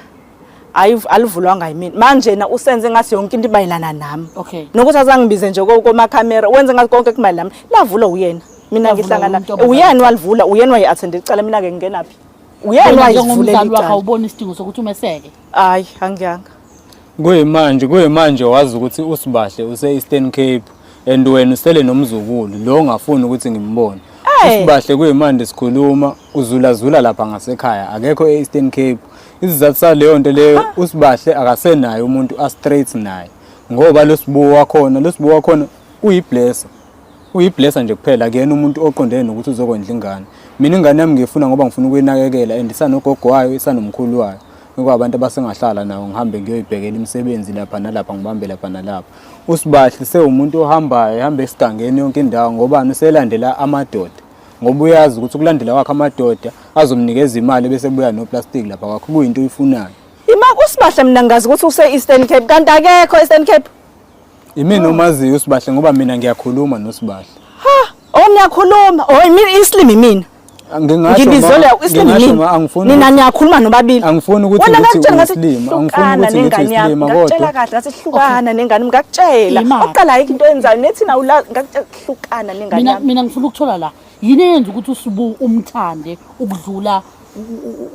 Alivulwanga yimina. Manje na usenze ngathi yonke into imayelana nami. Okay. Nokuthi azangibize nje komakhamera, wenze ngathi konke kumayelana nami. Lavulwa uyena. Mina Lavulwa ngihlangana untombazane. uyena walivula, uyena wayi-attend icala, mina ke ngingenaphi? Uyena Wena wayivulela njengomzali wakhe icala. awuboni isidingo sokuthi umeseke? Hayi, angiyanga. Kuyimanje wazi ukuthi uSibahle use-Eastern Cape and wena usele nomzukulu lo ongafuni ukuthi ngimbone. Hey. USibahle kuyimanje sikhuluma uzulazula lapha ngasekhaya, akekho e-Eastern Cape. Isizathu saleyo nto leyo, uSibahle akasenaye umuntu a-straight naye, ngoba lo Sibu wakhona, lo Sibu wakhona uyiblesser. Uyiblesser nje kuphela, akuyena umuntu oqondene nokuthi uzokondla ingane. Mina ingane yami ngiyifuna ngoba ngifuna ukuyinakekela and isanogogo wayo, isanomkhulu wayo. Okwabantu abasengahlala nawo, ngihambe ngiyoyibhekela imisebenzi lapha nalapha, ngibambe lapha nalapha. USibahle sewumuntu ohambayo, ehamba esigangeni yonke indawo, ngobani uselandela amadoda. Ngoba uyazi ukuthi ukulandela kwakhe amadoda azomnikeza imali bese ebuya noplastic lapha kwakho, kuyinto oyifunayo. Ima uSibahle mina ngazi ukuthi use-Eastern Cape, kanti akekho e-Eastern Cape. Imina omaziyo uSibahle ngoba mina ngiyakhuluma noSibahle. Ha, oh niyakhuluma. Oh imina islimi imina. Ngingasho Ngibizele ma- islimi ngingasho imina. ma angifuni Nina ukuthi- niyakhuluma nobabili. Angifuni ukuthi Wena ngithi ngakutshela ngathi uyislima, angifuni hlukana ukuthi ngithi nengane yakho. uyislima, Ngakutshela kodwa kahle ngathi hlukana nengane, ngakutshela. Ima. Oqala ayikho into oyenzayo nethi na ula ngakutshela hlukana nengane Mina yami. mina ngifuna ukuthola la. Yini eyenza ukuthi uSibu umthande ukudlula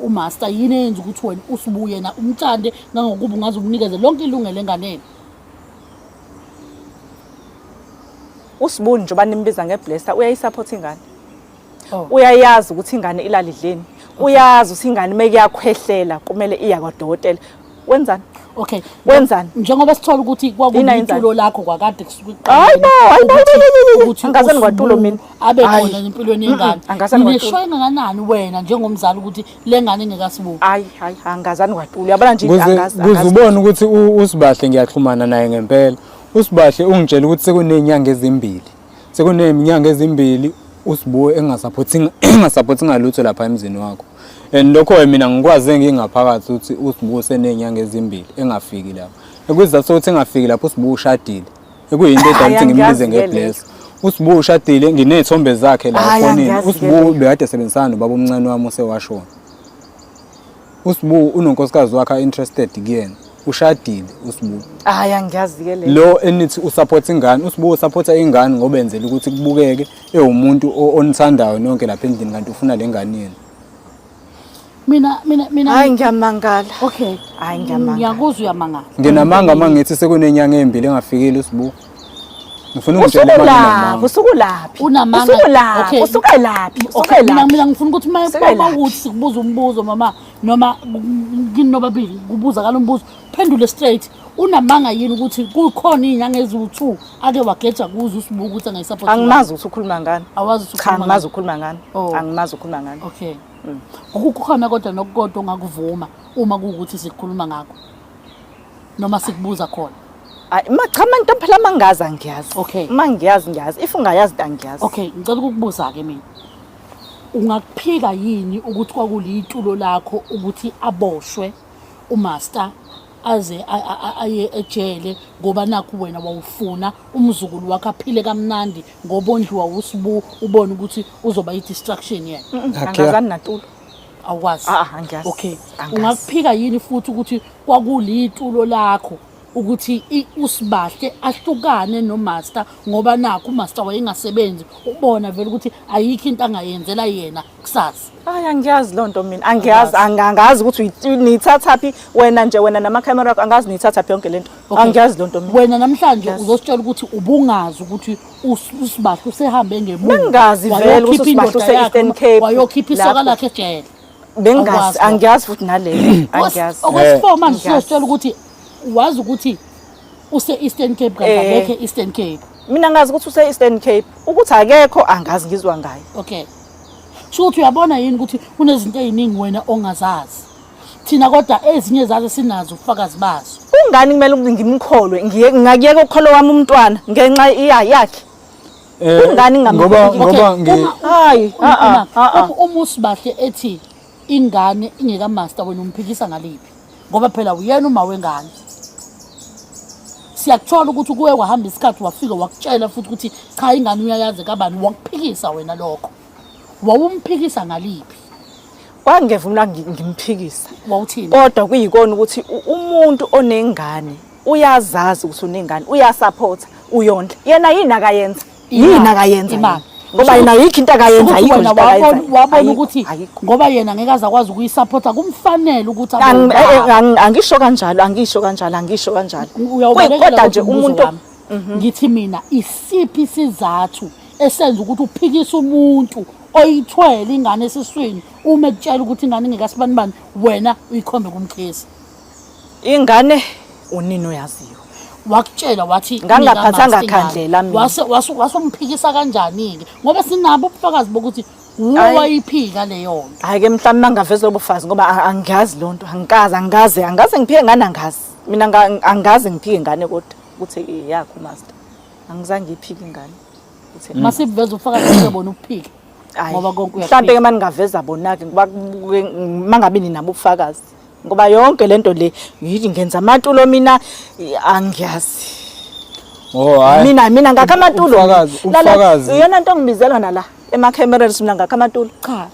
umaster? Yini eyenza ukuthi wena uSibu yena umthande ngangokuba ungaze umnikeze lonke ilungelo enganeni? USibu njengoba nimbiza ngeblesser uyayisupport ingane. Oh. Uyayazi ukuthi ingane ilala idleni. Uyazi ukuthi ingane mekuyakhwehlela kumele iya kwadokotela. Wenzani? Okay. Wenzani? Njengoba sithola ukuthi Yini kwakunitulo ayenzani? lakho kwakade kusuka Hayi bo, hayi bo, ukuthi- hayi bo, hayi bo. ukuthi Angikaze ngikwatulo uSibu mina. abe Hayi. khona empilweni Mm-mm, yengane. angikaze ngikwatulo. Nineshoyo engakanani wena njengomzali ukuthi le ngane ingekasibuki? Hayi, hayi, angazani kwatulo. Uyabona nje Kuze angazi. kuze angazi. ubone ukuthi uSibahle ngiyaxhumana naye ngempela. USibahle ungitshela ukuthi sekunezinyanga ezimbili. Sekunezinyanga ezimbili uSibu engasupporti ngalutho lapha emzini wakho. And lokho mina ngikwazi ngingaphakathi ukuthi uSibu usenezinyanga ezimbili engafiki lapha. Ekuzathu sokuthi engafiki lapho uSibu ushadile. Ekuyinto edala Hhayi, ukuthi ngimbize angiyazi ke ngebless. USibu ushadile, nginezithombe zakhe la Hhayi, efonini. angiyazi ke USibu leyo. bekade esebenzisana nobaba omncane wami osewashona. USibu unonkosikazi wakhe interested kuyena. Ushadile uSibu. Hhayi, angiyazi ke leyo. Lo enithi usupport ingane, uSibu usupporta ingane ngoba enzela ukuthi kubukeke ewumuntu onithandayo nonke lapha endlini, kanti ufuna le ngane yenu. Mina Hhayi, ngiyamangala. Okay. Hhayi, ngiyamangala. Ngiyakuzwa uyamangala. Nginamanga uma ngithi sekunenyanga ezimbili engafikile uSibu. Ngifuna ungitshele uma Usukulaphi? nginamanga. Usukulaphi? Unamanga. Usukulaphi? Okay. Usukelaphi? Okay, mina Usukelaphi? mina ngifuna ukuthi uma Usukelaphi? uma ukuthi sikubuza umbuzo mama, noma kini nobabili kubuzakala umbuzo. Phendule straight. Unamanga yini ukuthi kukhona iy'nyanga eziwu-2 ake wageja kuzo uSibuku ukuthi angayisupport? Angimazi ukuthi ukhuluma ngani. Awazi ukuthi Cha, ukhuluma angimazi ngani? ukhuluma ngani. Oh. Angimazi ukhuluma ngani. Okay. Kukhona kodwa nokukodwa ongakuvuma uma kuwukuthi sikhuluma ngakho. Noma sikubuza khona. Hayi, ma cha manje phela mangazi angiyazi. Okay. Uma ngiyazi ngiyazi. If ungayazi angiyazi. Okay, ngicela ukukubuza ke mina. Ungakuphika yini ukuthi kwakulitulo lakho ukuthi aboshwe umaster aze aye ejele ngoba nakhu wena wawufuna umzukulu wakho aphile kamnandi ngoba ondliwa uSibu ubone ukuthi uzoba i-distraction yena. Angazani natulo. Awukwazi. Ah, ah, angiyazi. Okay. Angazi. Ungakuphika yini futhi ukuthi kwakulitulo lakho ukuthi uSibahle ahlukane nomaster ngoba nakho umaster wayengasebenzi ubona vele ukuthi ayikho into angayenzela yena kusasa. Hayi angiyazi loo nto mina. Angiyazi angazi ukuthi niyithathaphi wena nje wena namakhamera akho angazi niyithathaphi yonke lento. Okay. Angiyazi loo nto mina. Wena namhlanje uzositshela ukuthi ubungazi ukuthi uSibahle usehambe ngemuva. Bengingazi vele ukuthi Wayokhipha uSibahle indoda use-Eastern yakhe, Cape Wayokhipha isoka lapho. lakhe ejele. Bengingazi Awukwazi lokho. angiyazi futhi naleyo. Angiyazi. Okwesi-four manje Angiyazi. usozitshela ukuthi wazi ukuthi use-Eastern Cape kanti Eh. akekho e-Eastern Cape. Mina ngazi ukuthi use-Eastern Cape. Ukuthi akekho angazi ngizwa ngaye. Okay. Kusho ukuthi uyabona yini ukuthi kunezinto ey'ningi wena ongazazi. Thina kodwa ezinye zazo sinazo ubufakazi bazo. Kungani kumele ukuthi ngimkholwe? Ngingakuyeka ukukholwa wami umntwana ngenxa iya yakhe. Kungani Ngoba ngingamkholwa? ngoba Okay, ngi Hayi, a a a a. Uma uSibahle ethi ingane ingekamaster wena umphikisa ngaliphi? Ngoba phela uyena uma wengane. Siyakuthola ukuthi kuye kwahamba isikhathi wafika wakutshela futhi ukuthi cha ingane uyayazi kabani wakuphikisa wena lokho. Wawumphikisa ngaliphi? Kwangevumla ngimphikisa. Wawuthini? Kodwa kuyikona ukuthi umuntu onengane uyazazi ukuthi unengane, uyasupport, uyondla. Yena yini akayenza? Yini akayenza? Imali. Ngoba yena ayikho into akayenza, Ukuthi ayikho wena nje into akayenza. wabona Ayikho, ukuthi ayikho. ngoba yena ngeke aze akwazi ukuyisupporta kumfanele ukuthi abe eh, ubaba. Angisho kanjalo, angisho kanjalo, angisho kanjalo. Uyawubalekela Kodwa nje kodwa umbuzo umuntu wami. Ngithi mina isiphi isizathu esenza ukuthi uphikise umuntu oyithwele ingane esiswini uma ekutshela ukuthi ingane ingekasibanibani wena uyikhombe kumkhesi. Ingane unini oyaziyo. Wakutshela wathi Ngangaphathanga ingekamaster ingane. khandlela mina. Wase wase wasumphikisa kanjani-ke ngoba sinabo ubufakazi bokuthi wuwe Hhayi. wayiphika leyo nto. Hhayi ke mhlawumbe mangaveza lobo bufazi ngoba angiyazi loo nto, angikaze, angaze, angaze ngiphike ngane angazi. Mina angaze ngiphike ngane kodwa ukuthi eyakho master. Angizange ngiyiphike ingane. Ukuthi Masiveza ubufakazi bese bona ukuphika. Hhayi. Ngoba konke Mhlawumbe uyakuphika. ke maningaveza bona-ke ngoba mangabe ninabo ubufakazi. Ngoba yonke lento le ngithi ngenza amatulo mina angiyazi. Oh hayi. Mina ngakha amatulo. Ubufakazi, Lala, ubufakazi. Iyona nto ongibizela nala emakhamereni mina ngakha amatulo. Cha,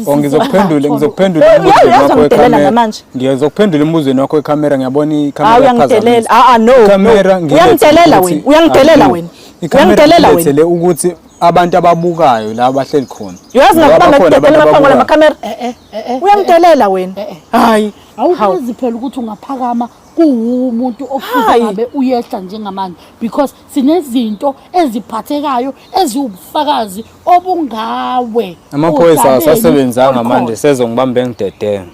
Oh, ngizokuphendula, ngizokuphendula Eh, embuzweni uyazi wakho ungidelela wekhamera. namanje. Ngizokuphendula embuzweni wakho wekhamera, ngiyabona ikhamera Hayi uyangidelela. iyaphazamisa. Ah ah no. Ikhamera no. ngilethele Uyangidelela ukuthi- wena. Uyangidelela Akuyo. wena. Ikhamera Uyangidelela wena. ngilethele ukuthi abantu ababukayo la abahleli khona. Uyazi Ngoba ngakubamba bakhona abantu ukudelela phambi ababukayo. kwamakhamera. Uyangidelela wena. Eh, eh. Hayi. Awukwazi phela ukuthi ungaphakama kuwumuntu okufuze Hayi. ngabe uyehla njengamanje because sinezinto eziphathekayo eziwubufakazi obungawe. Amaphoyisa odabeni awasasebenzanga olukhona. manje sezongibamba engidedela.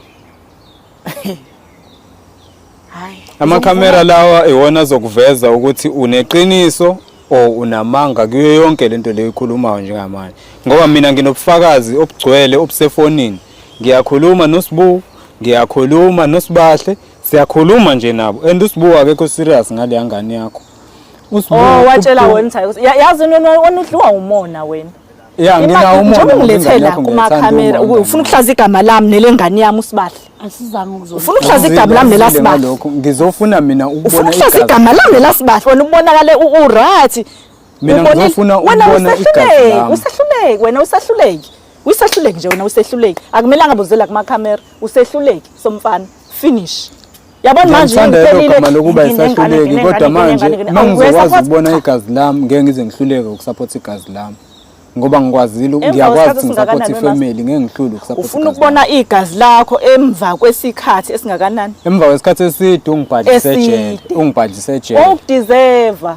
Hayi. Amakhamera lawa iwona azokuveza ukuthi uneqiniso or unamanga kuyo yonke lento leyo ikhulumayo njengamanje. Ngoba mina nginobufakazi obugcwele obusefonini. Ngiyakhuluma noSibu, ngiyakhuluma noSibahle, siyakhuluma nje nabo. And uSibu akekho serious ngale ngane yakho. uSibu Oh watshela uBu- wena ukuthi yazi wena wena udliwa umona wena. Ya nginawo umona Njengoba ngoba ingane ungilethela yakho ngiyayithanda kumakhamera uma ufuna ukuhlaza igama lami nelengane yami uSibahle. Asizange ukuzona. Ufuna ukuhlaza igama lami nelasibahle. ngalokho ngizofuna mina Ufuna ukubona ukuhlaza igazi. igama lami nelasibahle wena ubonakale u-right. Mina Ubonile- ngizofuna wena ukubona igazi usehluleki, lami. usehluleki wena usehluleki. Uyisehluleki nje wena usehluleki. Akumelanga buzela kumakhamera. Usehluleki somfana. Finish. Yabona manje Ngiyalithanda lelo ngiphelile. gama lokuba Nginengane, isahluleki nginengane, kodwa manje nginengane, uma ngizokwazi Uyasupport? ukubona igazi lami ngeke ngize ngihluleke ukusupport igazi lami ngoba ngikwazile Emva ngiyakwazi kwesikhathi ukuthi ngisupport esingakanani wena? ifamily ngeke ngihlule ukusupport Ufuna igazi ukubona lami. igazi lakho emva kwesikhathi esingakanani? Emva kwesikhathi eside ungibhadlise ejele Eside. ungibhadlise ejele. Wawukudeserve.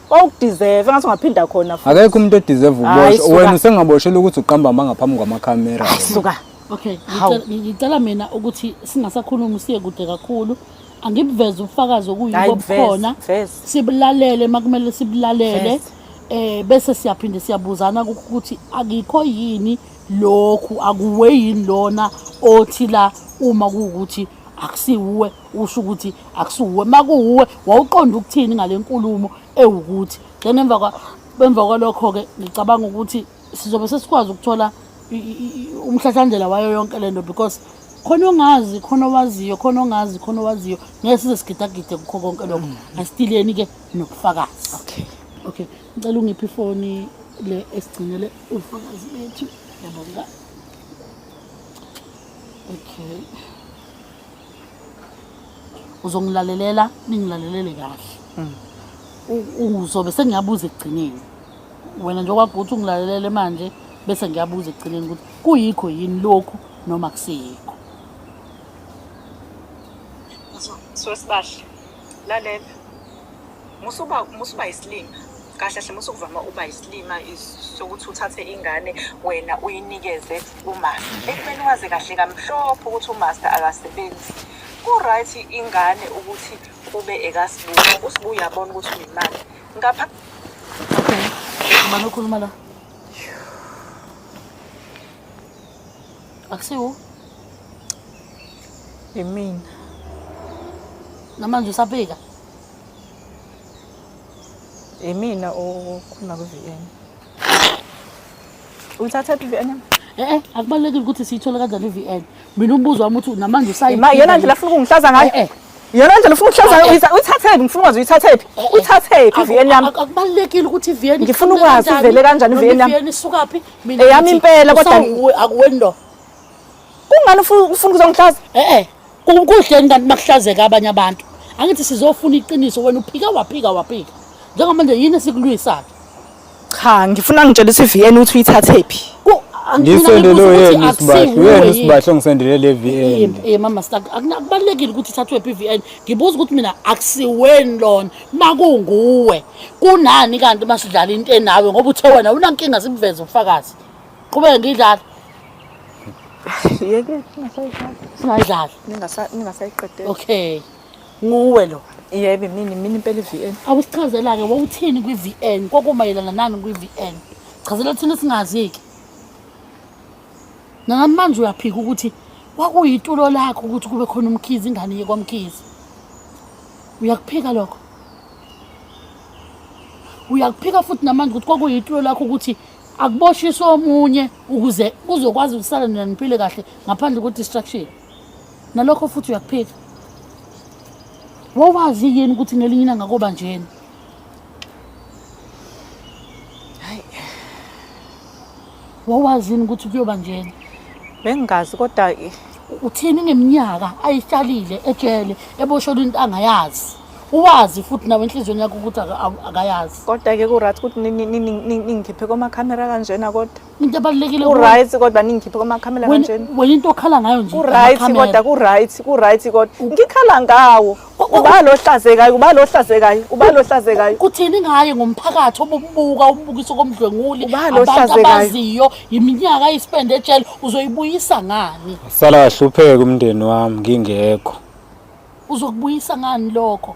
Wawukudeserve ngathi ungaphinda khona futhi. Akekho umuntu odeserve Hayi, ukuboshwa suka. wena usengaboshelwa ukuthi uqamba amanga phambi kwamakhamera. Hayi, suka. Okay, Hawu. ngicela mina ukuthi singasakhulumi siye kude kakhulu. Angibuveze ubufakazi okuyibo Hayi, buveze, bukhona. buveze. Sibulalele makumele sibulalele. Veze. Bese siyaphinde siyabuzana ukuthi akikho yini lokhu, akuwe yini lona othi la uma kuwukuthi akusiwuwe, usho ukuthi akusiwuwe. Makuwuwe wawuqonda ukuthini ngale nkulumo ewukuthi. Then emva kwalokho-ke ngicabanga ukuthi sizobe sesikwazi ukuthola umhlahlandlela wayo yonke lento, because khona ongazi, khona owaziyo, khona ongazi, khona owaziyo. Ngeke size sigidagide kukho konke lokho. Asitileni-ke nobufakazi. Okay. Okay, ngicela ungiphe ifoni le esigcinele ubufakazi bethu. Ngiyabonga. Okay. Uzongilalelela, ningilalelele kahle. Uzobe sengiyabuza ekugcineni. Wena njengoba kuthi ungilalelele manje, bese ngiyabuza ekugcineni ukuthi kuyikho yini lokhu noma kusiyikho. Sosibahle, lalela. Musuba isilima. Kahle hle musukuvama uba isilima sokuthi uthathe ingane wena uyinikeze umaster. Ekubeni wazi kahle kamhlophe ukuthi umaster akasebenzi. Ku-right ingane ukuthi kube ekaSibu. USibu uyabona ukuthi unemali. Ngapha Okay. Ubani okhuluma la? Akusiwo? Yimina. Namanje usaphika? Yimina okhuluma ku-VN. Uyithatha phi i-VN yami? Akubalulekile ukuthi siyithole kanjani i-VN. Mina umbuzo wami uthi namanje usayiphika. Ma yona ndlela afuna ukungihlaza ngayo. Yona ndlela ufuna ukuhlaza ngayo. Uyithathe phi? Ngifuna ukwazi uyithathe phi? Uyithathe phi i-VN yami? Akubalulekile ukuthi i-VN Ngifuna ukwazi ivele kanjani i-VN yami. I-VN isukaphi? Mina Eyami ngithi impela, kodwa- usawuwe, akuweni lo. Kungani ufuna ukuzongihlaza? Kuhle kanti makuhlazeka abanye abantu. Angithi sizofuna iqiniso, wena uphika waphika waphika. Njengamanje yini esikulwisayo? Cha, ngifuna ngitshele ukuthi i-VN uthi uyithathe phi. Ngisendele Angifuna uyena ukuthi uSibahle, akusiwuwe uyena yini. uSibahle ongisendele le VN. Mama Stark, akubalulekile ukuthi ithathwe phi i-VN. Ngibuza ukuthi mina akusiweni lona, makunguwe. Kunani kanti masidlala into enawe ngoba uthe wena unankinga sikuveze ubufakazi. Qhubeke ngidlala. Yeke, ningasayidlali. Singayidlali. Ningasayiqedeli. Okay. Nguwe lo. Yebo, mina impela i-VN. Awusichazela-ke wawuthini kwi-VN? Kwakumayelana nani kwi-VN? Chazela thina singazi-ke. Namanje uyaphika ukuthi kwakuyitulo lakho ukuthi kube khona uMkhize, ingane iye kwaMkhize. Uyakuphika lokho? Uyakuphika futhi namanje ukuthi kwakuyitulo lakho ukuthi akuboshiswe omunye ukuze kuzokwazi ukusala nina niphile kahle ngaphandle kwe-distraction. Nalokho futhi uyakuphika. Wawazi yini ukuthi ngelinye ilanga koba njena? Hayi. Wawazi yini ukuthi kuyoba njena? Bengingazi kodwa Uthini ngeminyaka ayitshalile ejele eboshelwe into angayazi? Uwazi futhi nawe enhliziyweni yakho ukuthi akayazi. Kodwa ke ku-right ukuthi ningikhiphe komakhamera kanjena kodwa. Into ebalulekile Ku-right kodwa ningikhiphe komakhamera kanjena. Wena into okhala ngayo nje. Ku-right kodwa ku-right, ku-right kodwa. Ngikhala ngawo. Uba lo hlazekayo, uba lo hlazekayo, uba lo hlazekayo. Kuthini ngaye ngomphakathi obumbuka umbukiso komdlwenguli, Uba lo abantu hlazekayo. abaziyo iminyaka ayispende ejele uzoyibuyisa ngani? Sala kahlupheka umndeni wami ngingekho. Uzokubuyisa ngani lokho?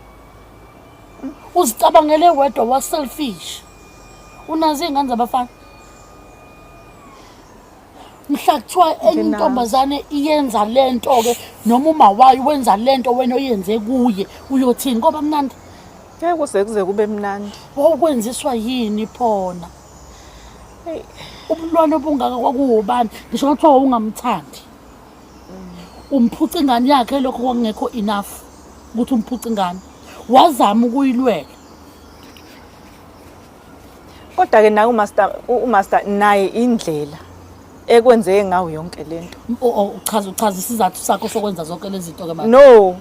Uzicabangele wedwa wa selfish. Unazo izingane zabafana? Mhla kuthiwa enye Nginazo. intombazane iyenza lento ke noma uma wayo wenza lento wena oyenze kuye uyothini? Ngoba mnandi. Ngeke kuze kuze kube mnandi. Wawukwenziswa yini phona? Hey. Ubulwane obungaka kwakuwubani? Ngisho kuthiwa wawungamthandi. Umphuca ingane yakhe lokho kwakungekho enough ukuthi umphuce ingane. Wazama ukuyilwela. Kodwa ke naye umaster naye indlela ekwenzeke ngawo yonke lento. Uchaza isizathu sakho sokwenza zonke lezi zinto ke manje. No,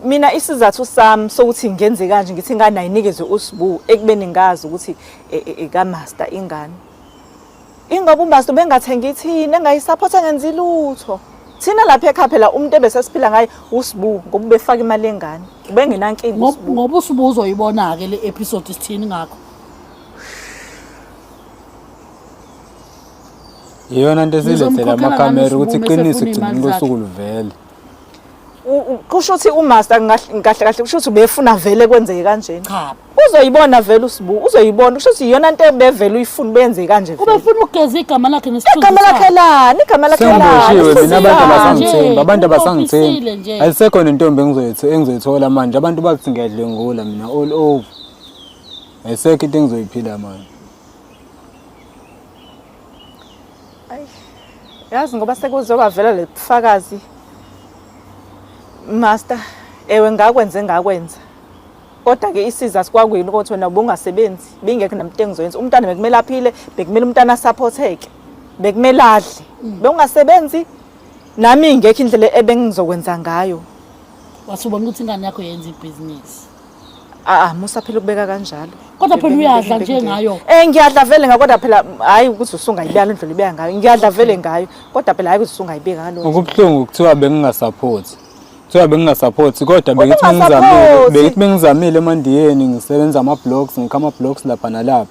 mina isizathu sami sokuthi ngenze kanje ngithi ingane ayinikezwe uSibu ekubeni ngazi ukuthi ekaMaster ingane. Ingoba uMaster ubengathengi ithini engayisupport engenzi lutho. Thina lapha ekhaya phela umuntu ebesesiphila ngaye uSibu ngoba ubefaka imali yengane. Ubengenankinga uSibu. Ngoba uSibu uzoyibona ke le episode sithini ngakho. Iyona into esilethela Nizomkhokhela amakhamera ngani ukuthi uSibu iqiniso uma igcine esefuna ngosuku iy'mali luvele. Kusho ukuthi umaster kahle kahle kusho ukuthi ubefuna vele kwenzeke kanjena. Cha. Uzoyibona vele uSibu, uzoyibona kusho ukuthi iyona nto ebevele uyifuna benze kanje vele. Ubefuna ukugeza igama lakhe nesithunzi Igama lakhe sakhe. lani, igama lakhe lani. Sengiboshiwe mina abantu Nje, abasangithembi, abantu ubophisile abasangithembi. nje. Ayisekho nentombi engizoyithola manje. Abantu bathi ngiyadlwengula mina all over. Ayisekho into engizoyiphila manje. Yazi ngoba sekuzoba vela le bufakazi. Master, ewe ngakwenza engakwenza. Kodwa ke isiza sikwakuyini ukuthi wena ubungasebenzi, bingekho namuntu engizoyenza. Umntana bekumele aphile, bekumele umntana asupporteke. Bekumele adle. Bewungasebenzi nami ingekho indlela ebengizokwenza ngayo. Wasubona ukuthi ingane yakho yenza ibhizinisi. Ah, musa phela ukubeka kanjalo. Kodwa phela uyadla nje ngayo. Eh ngiyadla vele ngayo kodwa phela hayi ukuthi usungayibeka indlela ibeka ngayo. Ngiyadla vele ngayo kodwa phela hayi ukuthi usungayibeka ngaloo. Okubuhlungu kuthiwa bengingasupport. Kuthiwa bengingasupport kodwa bengithi ngizamile, Ubungasupport. bengithi bengizamile emandiyeni ngisebenza ama blocks, ngikha ama blocks lapha nalapha.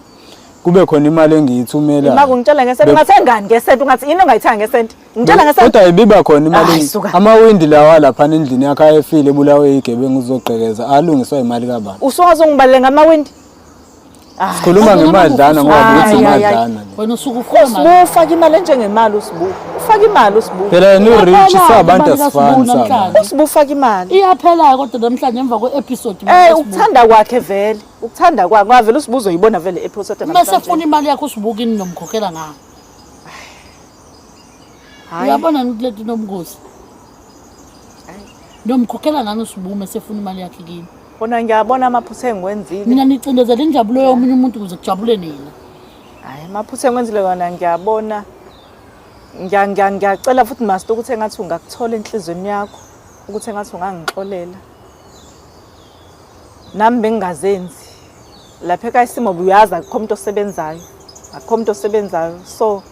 Kube khona imali engiyithumela. Ima kungitshela ngesenti ungathengani ngesenti ungathi yini ongayithenga ngesenti? Ngitshela ngesenti. Kodwa ibiba khona imali. Hayi, suka. Amawindi lawa lapha endlini yakhe ayefile ebulawe igebengu uzogqekeza alungiswa imali kabani. Usungazongibalele ngamawindi. Hayi. Sikhuluma ngemadlana ngoba Hayi, ukuthi hayi, hayi. imadlana le. Wena usuke ufuna Usibu ufaka imali enjengemali usibu. Ufaka imali usibu. Phela yena urich Iyaphela sabantu imali kaSibu asifani namhlanje. sabantu. Usibu ufaka imali. Iyaphela kodwa namhlanje emva kwe-episode. Eh ukuthanda kwakhe vele. Ukuthanda kwakhe ngoba vele usibu uzoyibona vele episode Uma sefuna imali yakho usibuka ini nomkhokhela ngayo. Hayi. Uyabona ukuthi lento inobungozi. Nomkhokhela ngani usibume sefuna imali yakhe kini. Kona ngiyabona amaphutha engiwenzile. Mina nicindezela injabulo yomunye umuntu ukuze kujabule nina. Hayi amaphutha engiwenzile kona ngiyabona. Ngiya ngiya ngiyacela futhi master ukuthi engathi ungakuthola enhlizweni yakho ukuthi engathi ungangixolela. Nami bengingazenzi. Lapha ekhaya isimo uyazi akukho umuntu osebenzayo. Akukho umuntu osebenzayo. So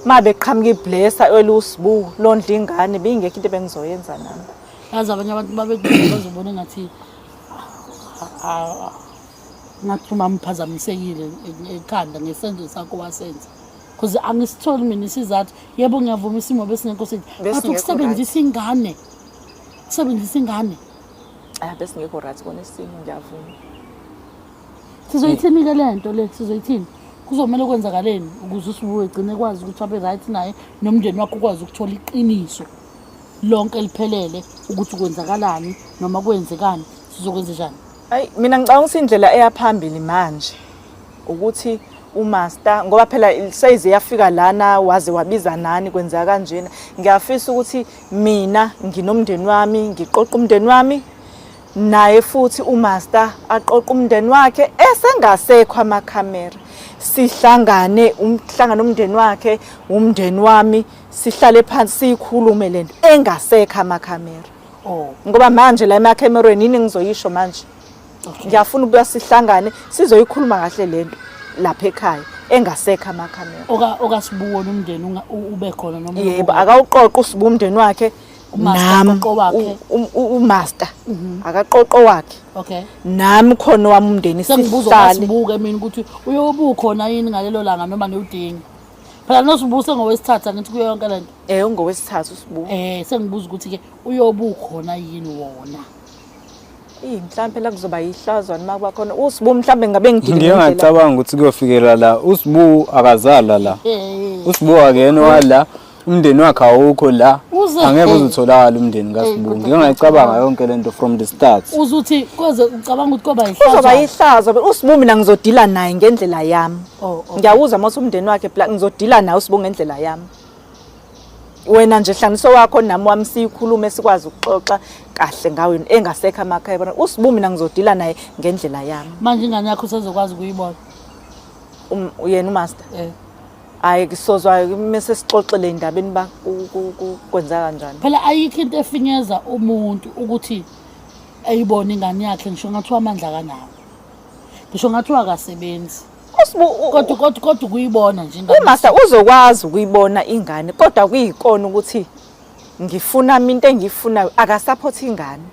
ma beqhamuka iblesser elusibu londla ingane bingekho into ebengizoyenza nami. Yazi abanye abantu babekubuza bazobona engathi ngathi umama uphazamisekile ekhanda ngesenzo sakho wasenza. Because angisitholi mina isizathu. Yebo ngiyavuma isimo besingekho sithi. But Besingekho ukusebenzisa ingane. Ukusebenzisa ingane. Ah besingekho right kona isimo ngiyavuma. Sizoyithini ke lento le sizoyithini? Kuzomela kwenzakaleni ukuze usibuye egcine kwazi ukuthi abe right naye nomndeni wakhe ukwazi ukuthola iqiniso lonke liphelele ukuthi kwenzakalani noma kwenzekani sizokwenza njani? Hayi mina ngicabanga ukuthi indlela eyaphambili manje ukuthi umaster ngoba phela seyize yafika lana waze wabiza nani kwenzeka kanjena ngiyafisa ukuthi mina nginomndeni wami ngiqoqa umndeni wami naye futhi umaster aqoqa umndeni wakhe esengasekho amakhamera sihlangane umhlangano umndeni wakhe umndeni wami sihlale phansi siyikhulume lento engasekho amakhamera. Oh, Ngoba manje la emakhamerweni yini engizoyisho manje? okay. Ngiyafuna ukuba sihlangane sizoyikhuluma kahle lento lapha ekhaya engasekho amakhamera. Oka okasibuwona umndeni ube khona noma Yebo, akawuqoqa usibu umndeni wakhe Umaster nami aqoqo wakhe. umaster akaqoqo wakhe. Okay. Nami khona wami umndeni Sengibuza sihlale. okasibuke mina ukuthi uyobe ukhona yini ngalelo langa noma newudinga. Phela nosibusa ngowesithathu angithi kuyo yonke lento. Eh ungowesithathu usibu. Sengibuza ukuthi ke uyobe ukhona yini wona. Ih mhlambe la kuzoba yihlazo noma kuba khona usibu mhlambe ngabe ngidile Ngike ngendlela. ngacabanga ukuthi kuyofikela la uSibu akazalwa la. uSibu akuyena wala umndeni wakhe awukho la. Angeke uzutholakala umndeni kaSibu. Ngike ngayicabanga yonke lento from the start. Uzuthi koze ucabanga ukuthi koba yihlazo. Kuzoba yihlazo usibu mina ngizodila naye ngendlela yami. Oh, okay. Ngiyawuzwa mase umndeni wakhe bla ngizodila naye usibu ngendlela yami. Wena nje hlanganiso wakho nami wami siyikhulume sikwazi ukuxoxa kahle ngawe engasekho amakhaya bona usibu mina ngizodila naye ngendlela yami. Manje ingane yakho usezokwazi ukuyibona. Yena umaster. Hayi kusozwa mase sixoxele indabeni ba kwenza kanjani. Phela ayikho into efinyeza umuntu ukuthi eyibone ingane yakhe ngisho ngathiwa amandla kanawo. Ngisho ngathiwa akasebenzi. Usibu Kodwa kodwa kodwa ukuyibona nje ingane. umaster uzokwazi ukuyibona ingane kodwa kuyikona ukuthi ngifuna mina into engiyifunayo akasupport ingane.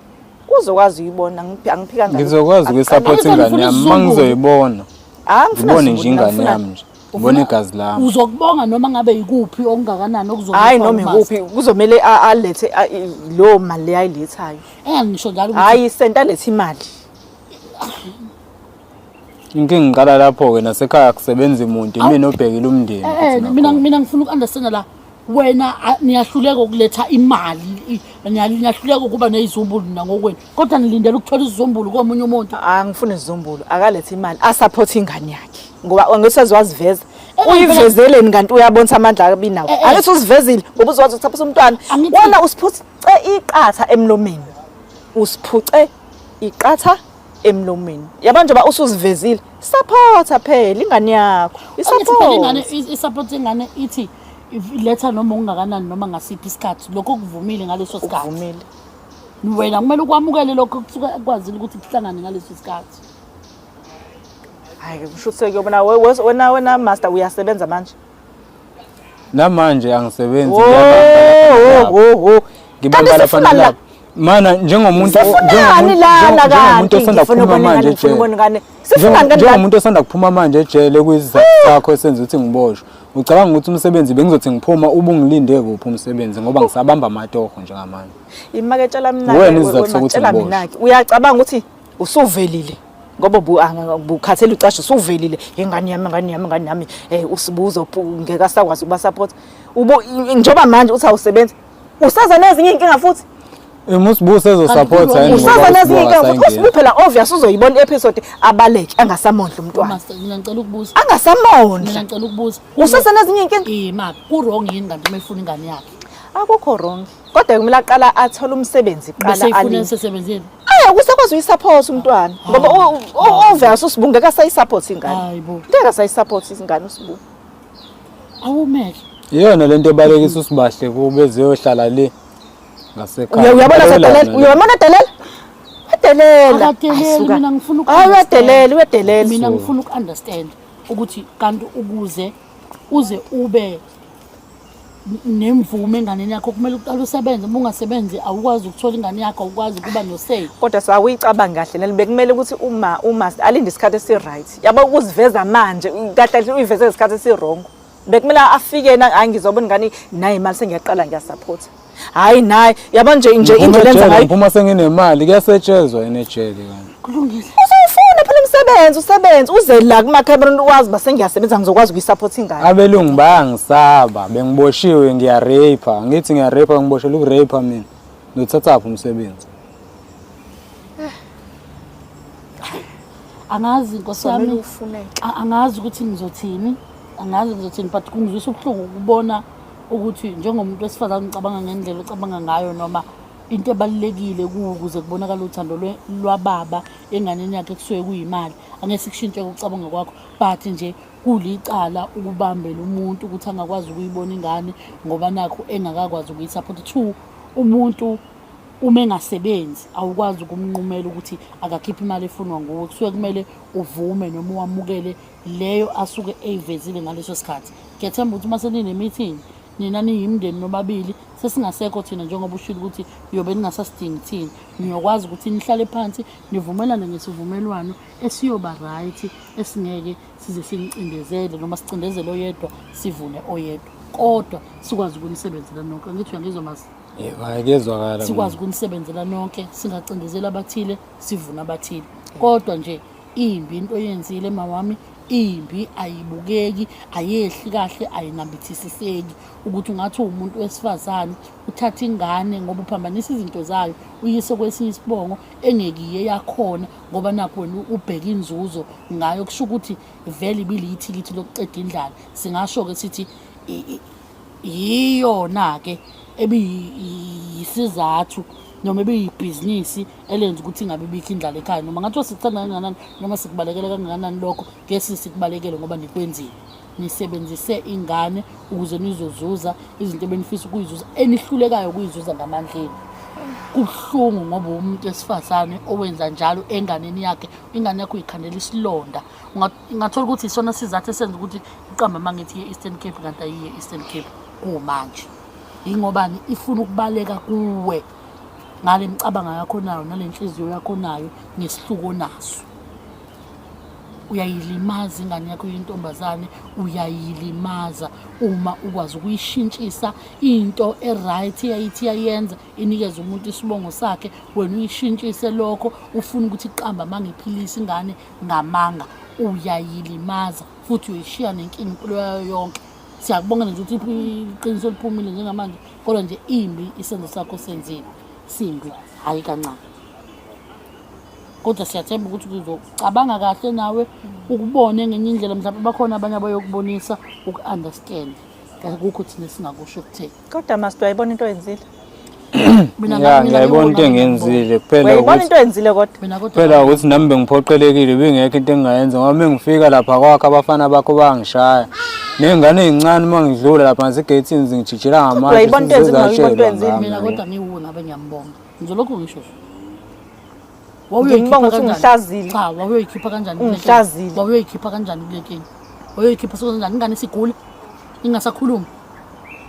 Uzokwazi uyibona angiphika ngalo. Ngizokwazi ukuyisupport Angifuni ingane yami isizungu. mangizoyibona. Ah, ngifuna Ngibone nje isizungu, ingane ngifuna yami nje. Ngibona igazi lami. Uzokubonga noma ngabe yikuphi okungakanani okuzoletha. Hayi noma ikuphi kuzomele alethe leyo mali le ayilethayo. Engangisho njalo ukuthi hayi isenta alethe imali. Inkinga ngiqala lapho-ke nasekhaya kusebenza muntu imina obhekile umndeni. Eh, eh mina ngifuna uku-understanda la wena niyahluleka ukuletha imali niyahluleka ukuba nezizumbulu nangokwenu kodwa nilindele ukuthola izizumbulu komunye umuntu. Angifuni izizumbulu akalethe imali asupport ingane yakhe ngoba angithi waziveza uyivezeleni kanti uyabonisa amandla abinawo eh, eh. angithi uzivezile ngoba uzokwazi ukuthaphusa umntwana wena usiphuce iqatha emlomeni usiphuce iqatha emlomeni yabo njengoba usuzivezile supporta phela ingane yakho isupport ingane isupport ingane ithi letha noma ungakanani noma ngasiphi isikhathi lokho kuvumile ngaleso sikhathi uvumile wena kumele ukwamukele lokho kusuke kwazile ukuthi kuhlangane ngaleso sikhathi. Hayi kusho ukuthi sekuyobona wena wena master uyasebenza manje. Namanje angisebenzi ngiyabamba. Ngibamba lapha nalapha. Mana njengomuntu njengomuntu osanda kuphuma manje ejele. Njengomuntu osanda kuphuma manje ejele kuyisizathu sakho esenza ukuthi ngiboshwe. Ucabanga ukuthi umsebenzi bengizothi ngiphuma ubungilinde kuphi umsebenzi ngoba ngisabamba amatoho njengamanje. Imake tshela mina Wena isizathu sokuthi tshela mina ke uyacabanga ukuthi usuvelile ngoba bukhathele ucasha usuvelile ingane yami ingane yami ingane yami eh usibuzo ngeke asakwazi ukuba support ubo njengoba manje uthi awusebenzi usaza nezinye inkinga futhi Uma usibusa ezosupporta yini ngoba usaza nezinye inkinga futhi usibu phela obvious uzoyibona episode abaleke angasamondla umntwana. Master mina ngicela ukubuza. Angasamondla. Mina ngicela ukubuza. Usaza nezinye inkinga. Eh ma ku wrong yini kanti uma efuna ingane yakhe? Akukho wrong. Kodwa kumele aqala athole umsebenzi kuqala Bese ifuna esesebenzini. Eh usakwazi uyisupport umntwana ngoba obvious usibu ngeke asayisupport ingane. Hayibo. Ngeke asayisupport ingane usibu. Awumele. Iyona lento ebalekisa usibahle kube ziyohlala le ngasekhaya. Uyabona sedelela, uyabona delela? Uyadelela. Akadeleli mina ngifuna uku Hayi uyadelela, uyadelela. Mina ngifuna uku understand ukuthi kanti ukuze uze ube nemvume enganeni yakho kumele uqale usebenze uma ungasebenzi awukwazi ukuthola ingane yakho awukwazi ukuba no-say kodwa sawuyicabangi kahle leli bekumele ukuthi uma uma alinde isikhathi esi-right yabo ukuziveza manje kahle kahle uyiveze ngesikhathi esi-wrong bekumele afike na hayi ngizobona ingane naye imali sengiyaqala ngiyasupport hhayi naye yabo nje nje indlela enza ngayo ngiphuma senginemali kuyasetshezwa yena ejele kanje kulungile uzowufuna phela umsebenzi usebenze uze la kuma-cameron wazi uba sengiyasebenza ngizokwazi ukuyisupport ingane abelungu bayangisaba bengiboshiwe ngiyarape ngithi ngiyarape ngiboshelwe ukurape mina ngiyothathaphi umsebenzi angazi nkosi Somele yami ufuneke. Angazi ukuthi ngizothini angazi ngizothini but kungizwisa ubuhlungu ukubona ukuthi njengomuntu wesifazane ucabanga ngendlela ocabanga ngayo noma into ebalulekile kuwo ukuze kubonakale uthando lwababa enganeni yakhe kusuke kuyimali angeke sikushintshe ukucabanga kwakho but nje kulicala ukubambela umuntu ukuthi angakwazi ukuyibona ingane ngoba nakho engakakwazi ukuyisupport two umuntu uma engasebenzi awukwazi ukumnqumela ukuthi akakhiphe imali efunwa nguwe kusuke kumele uvume noma wamukele leyo asuke eyivezile ngaleso sikhathi ngiyethemba ukuthi uma senine-meeting nina niyimndeni nobabili sesingasekho thina njengoba ushilo ukuthi yobe ningasasidingi thina niyokwazi ukuthi nihlale phansi nivumelane ngesivumelwano esiyoba right esingeke size sinicindezele noma sicindezele oyedwa sivune oyedwa kodwa sikwazi ukunisebenzela nonke angithi uyangizwa masi Yebo, hayi kuyezwakala. Sikwazi ukunisebenzela nonke singacindezeli abathile sivune abathile kodwa nje imbi into oyenzile mawami imbi ayibukeki ayehli kahle ayinambithisiseki ukuthi ungathi uwumuntu wesifazane uthatha ingane ngoba uphambanisa izinto zayo uyise kwesinye isibongo engekiye yakhona ngoba nakho wena ubheka inzuzo ngayo kusho ukuthi vele ibiliyithikithi lokuqeda indlala singasho-ke sithi yiyona-ke ebiyisizathu noma ebiyibhizinisi elenza ukuthi ingabe ibikho indlala ekhaya noma ngathiwa sikuthanda kangakanani noma sikubalekele kangakanani lokho ngeke sikubalekele ngoba nikwenzile nisebenzise ingane ukuze nizozuza izinto ebenifisa ukuyizuza enihlulekayo ukuyizuza ngamandla enu kubuhlungu ngoba umuntu wesifazane owenza njalo enganeni yakhe ingane yakho uyikhandela isilonda Ungathola ukuthi isona sizathu esenza ukuthi iqamba uma ngithi iye-Eastern Cape kanti ayiye e-Eastern Cape kumanje. Yingobani ifuna ukubaleka kuwe ngale micabanga yakho nayo nale nhliziyo yakho nayo ngesihluku onaso. Uyayilimaza ingane yakho yentombazane, uyayilimaza uma ukwazi ukuyishintshisa into e-right eyayithi iyayenza, inikeze umuntu isibongo sakhe, wena uyishintshise lokho, ufuna ukuthi iqambe amanga, iphilise ingane ngamanga. Uyayilimaza futhi uyoyishiya nenkinga impilo yayo yonke. Siyakubonga nje ukuthi iqiniso liphumile njengamanje, kodwa nje imbi isenzo sakho senzile simbi, hhayi kancane. Kodwa siyathemba ukuthi uzocabanga kahle nawe, ukubone ngenye indlela, mhlawumbe bakhona abanye abayokubonisa uku-understand. Akukho thina esingakusho kutheni. Kodwa Master, uyayibona into oyenzile? Mina Ya, mina ngiyayibona into ngiyibona. engiyenzile kuphela Uyayibona ukuthi into oyenzile kodwa? Mina kodwa phela ukuthi nami bengiphoqelekile, bingekho into engingayenza ngoba uma ngifika lapha kwakho abafana bakho bangishaya. Ney'ngane ey'ncane uma ngidlula lapha ngasegeyithini zingijijela ngamatshe Uyayibona into eyenzile, sezatshelwa uyayibona into eyenzile. ngami. Mina kodwa ngiwuwe ngabe ngiyambonga. Ngizolokhu ngisho nje. Ngimbonga ukuthi ungihlazile. Cha, wawuyoyikhipha kanjani kule nkinga? Ungihlazile. Wawuyoyikhipha kanjani kule nkinga? Wawuyoyikhipha kanjani ingane isigula? Ingasakhulumi.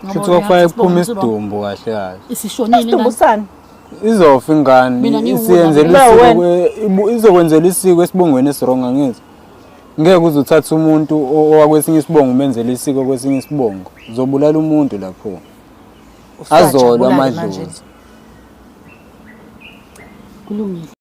Ngoba Futhi kwakufanele uyazi kuphume isibongo siba- isidumbu kahle kahle. Isishonile Isidumbu ingane. sani? Izofa ingane, Mina ngiwuwe isiyenzela ngabe. isiko izokwenzela isiko esibongweni esirong, angithi. Ngeke uze uthathe umuntu owakwesinye isibongo umenzele isiko kwesinye isibongo. Uzobulala umuntu lapho. Azolwa Usajabula-ke manje. amadlozi. Kulungile.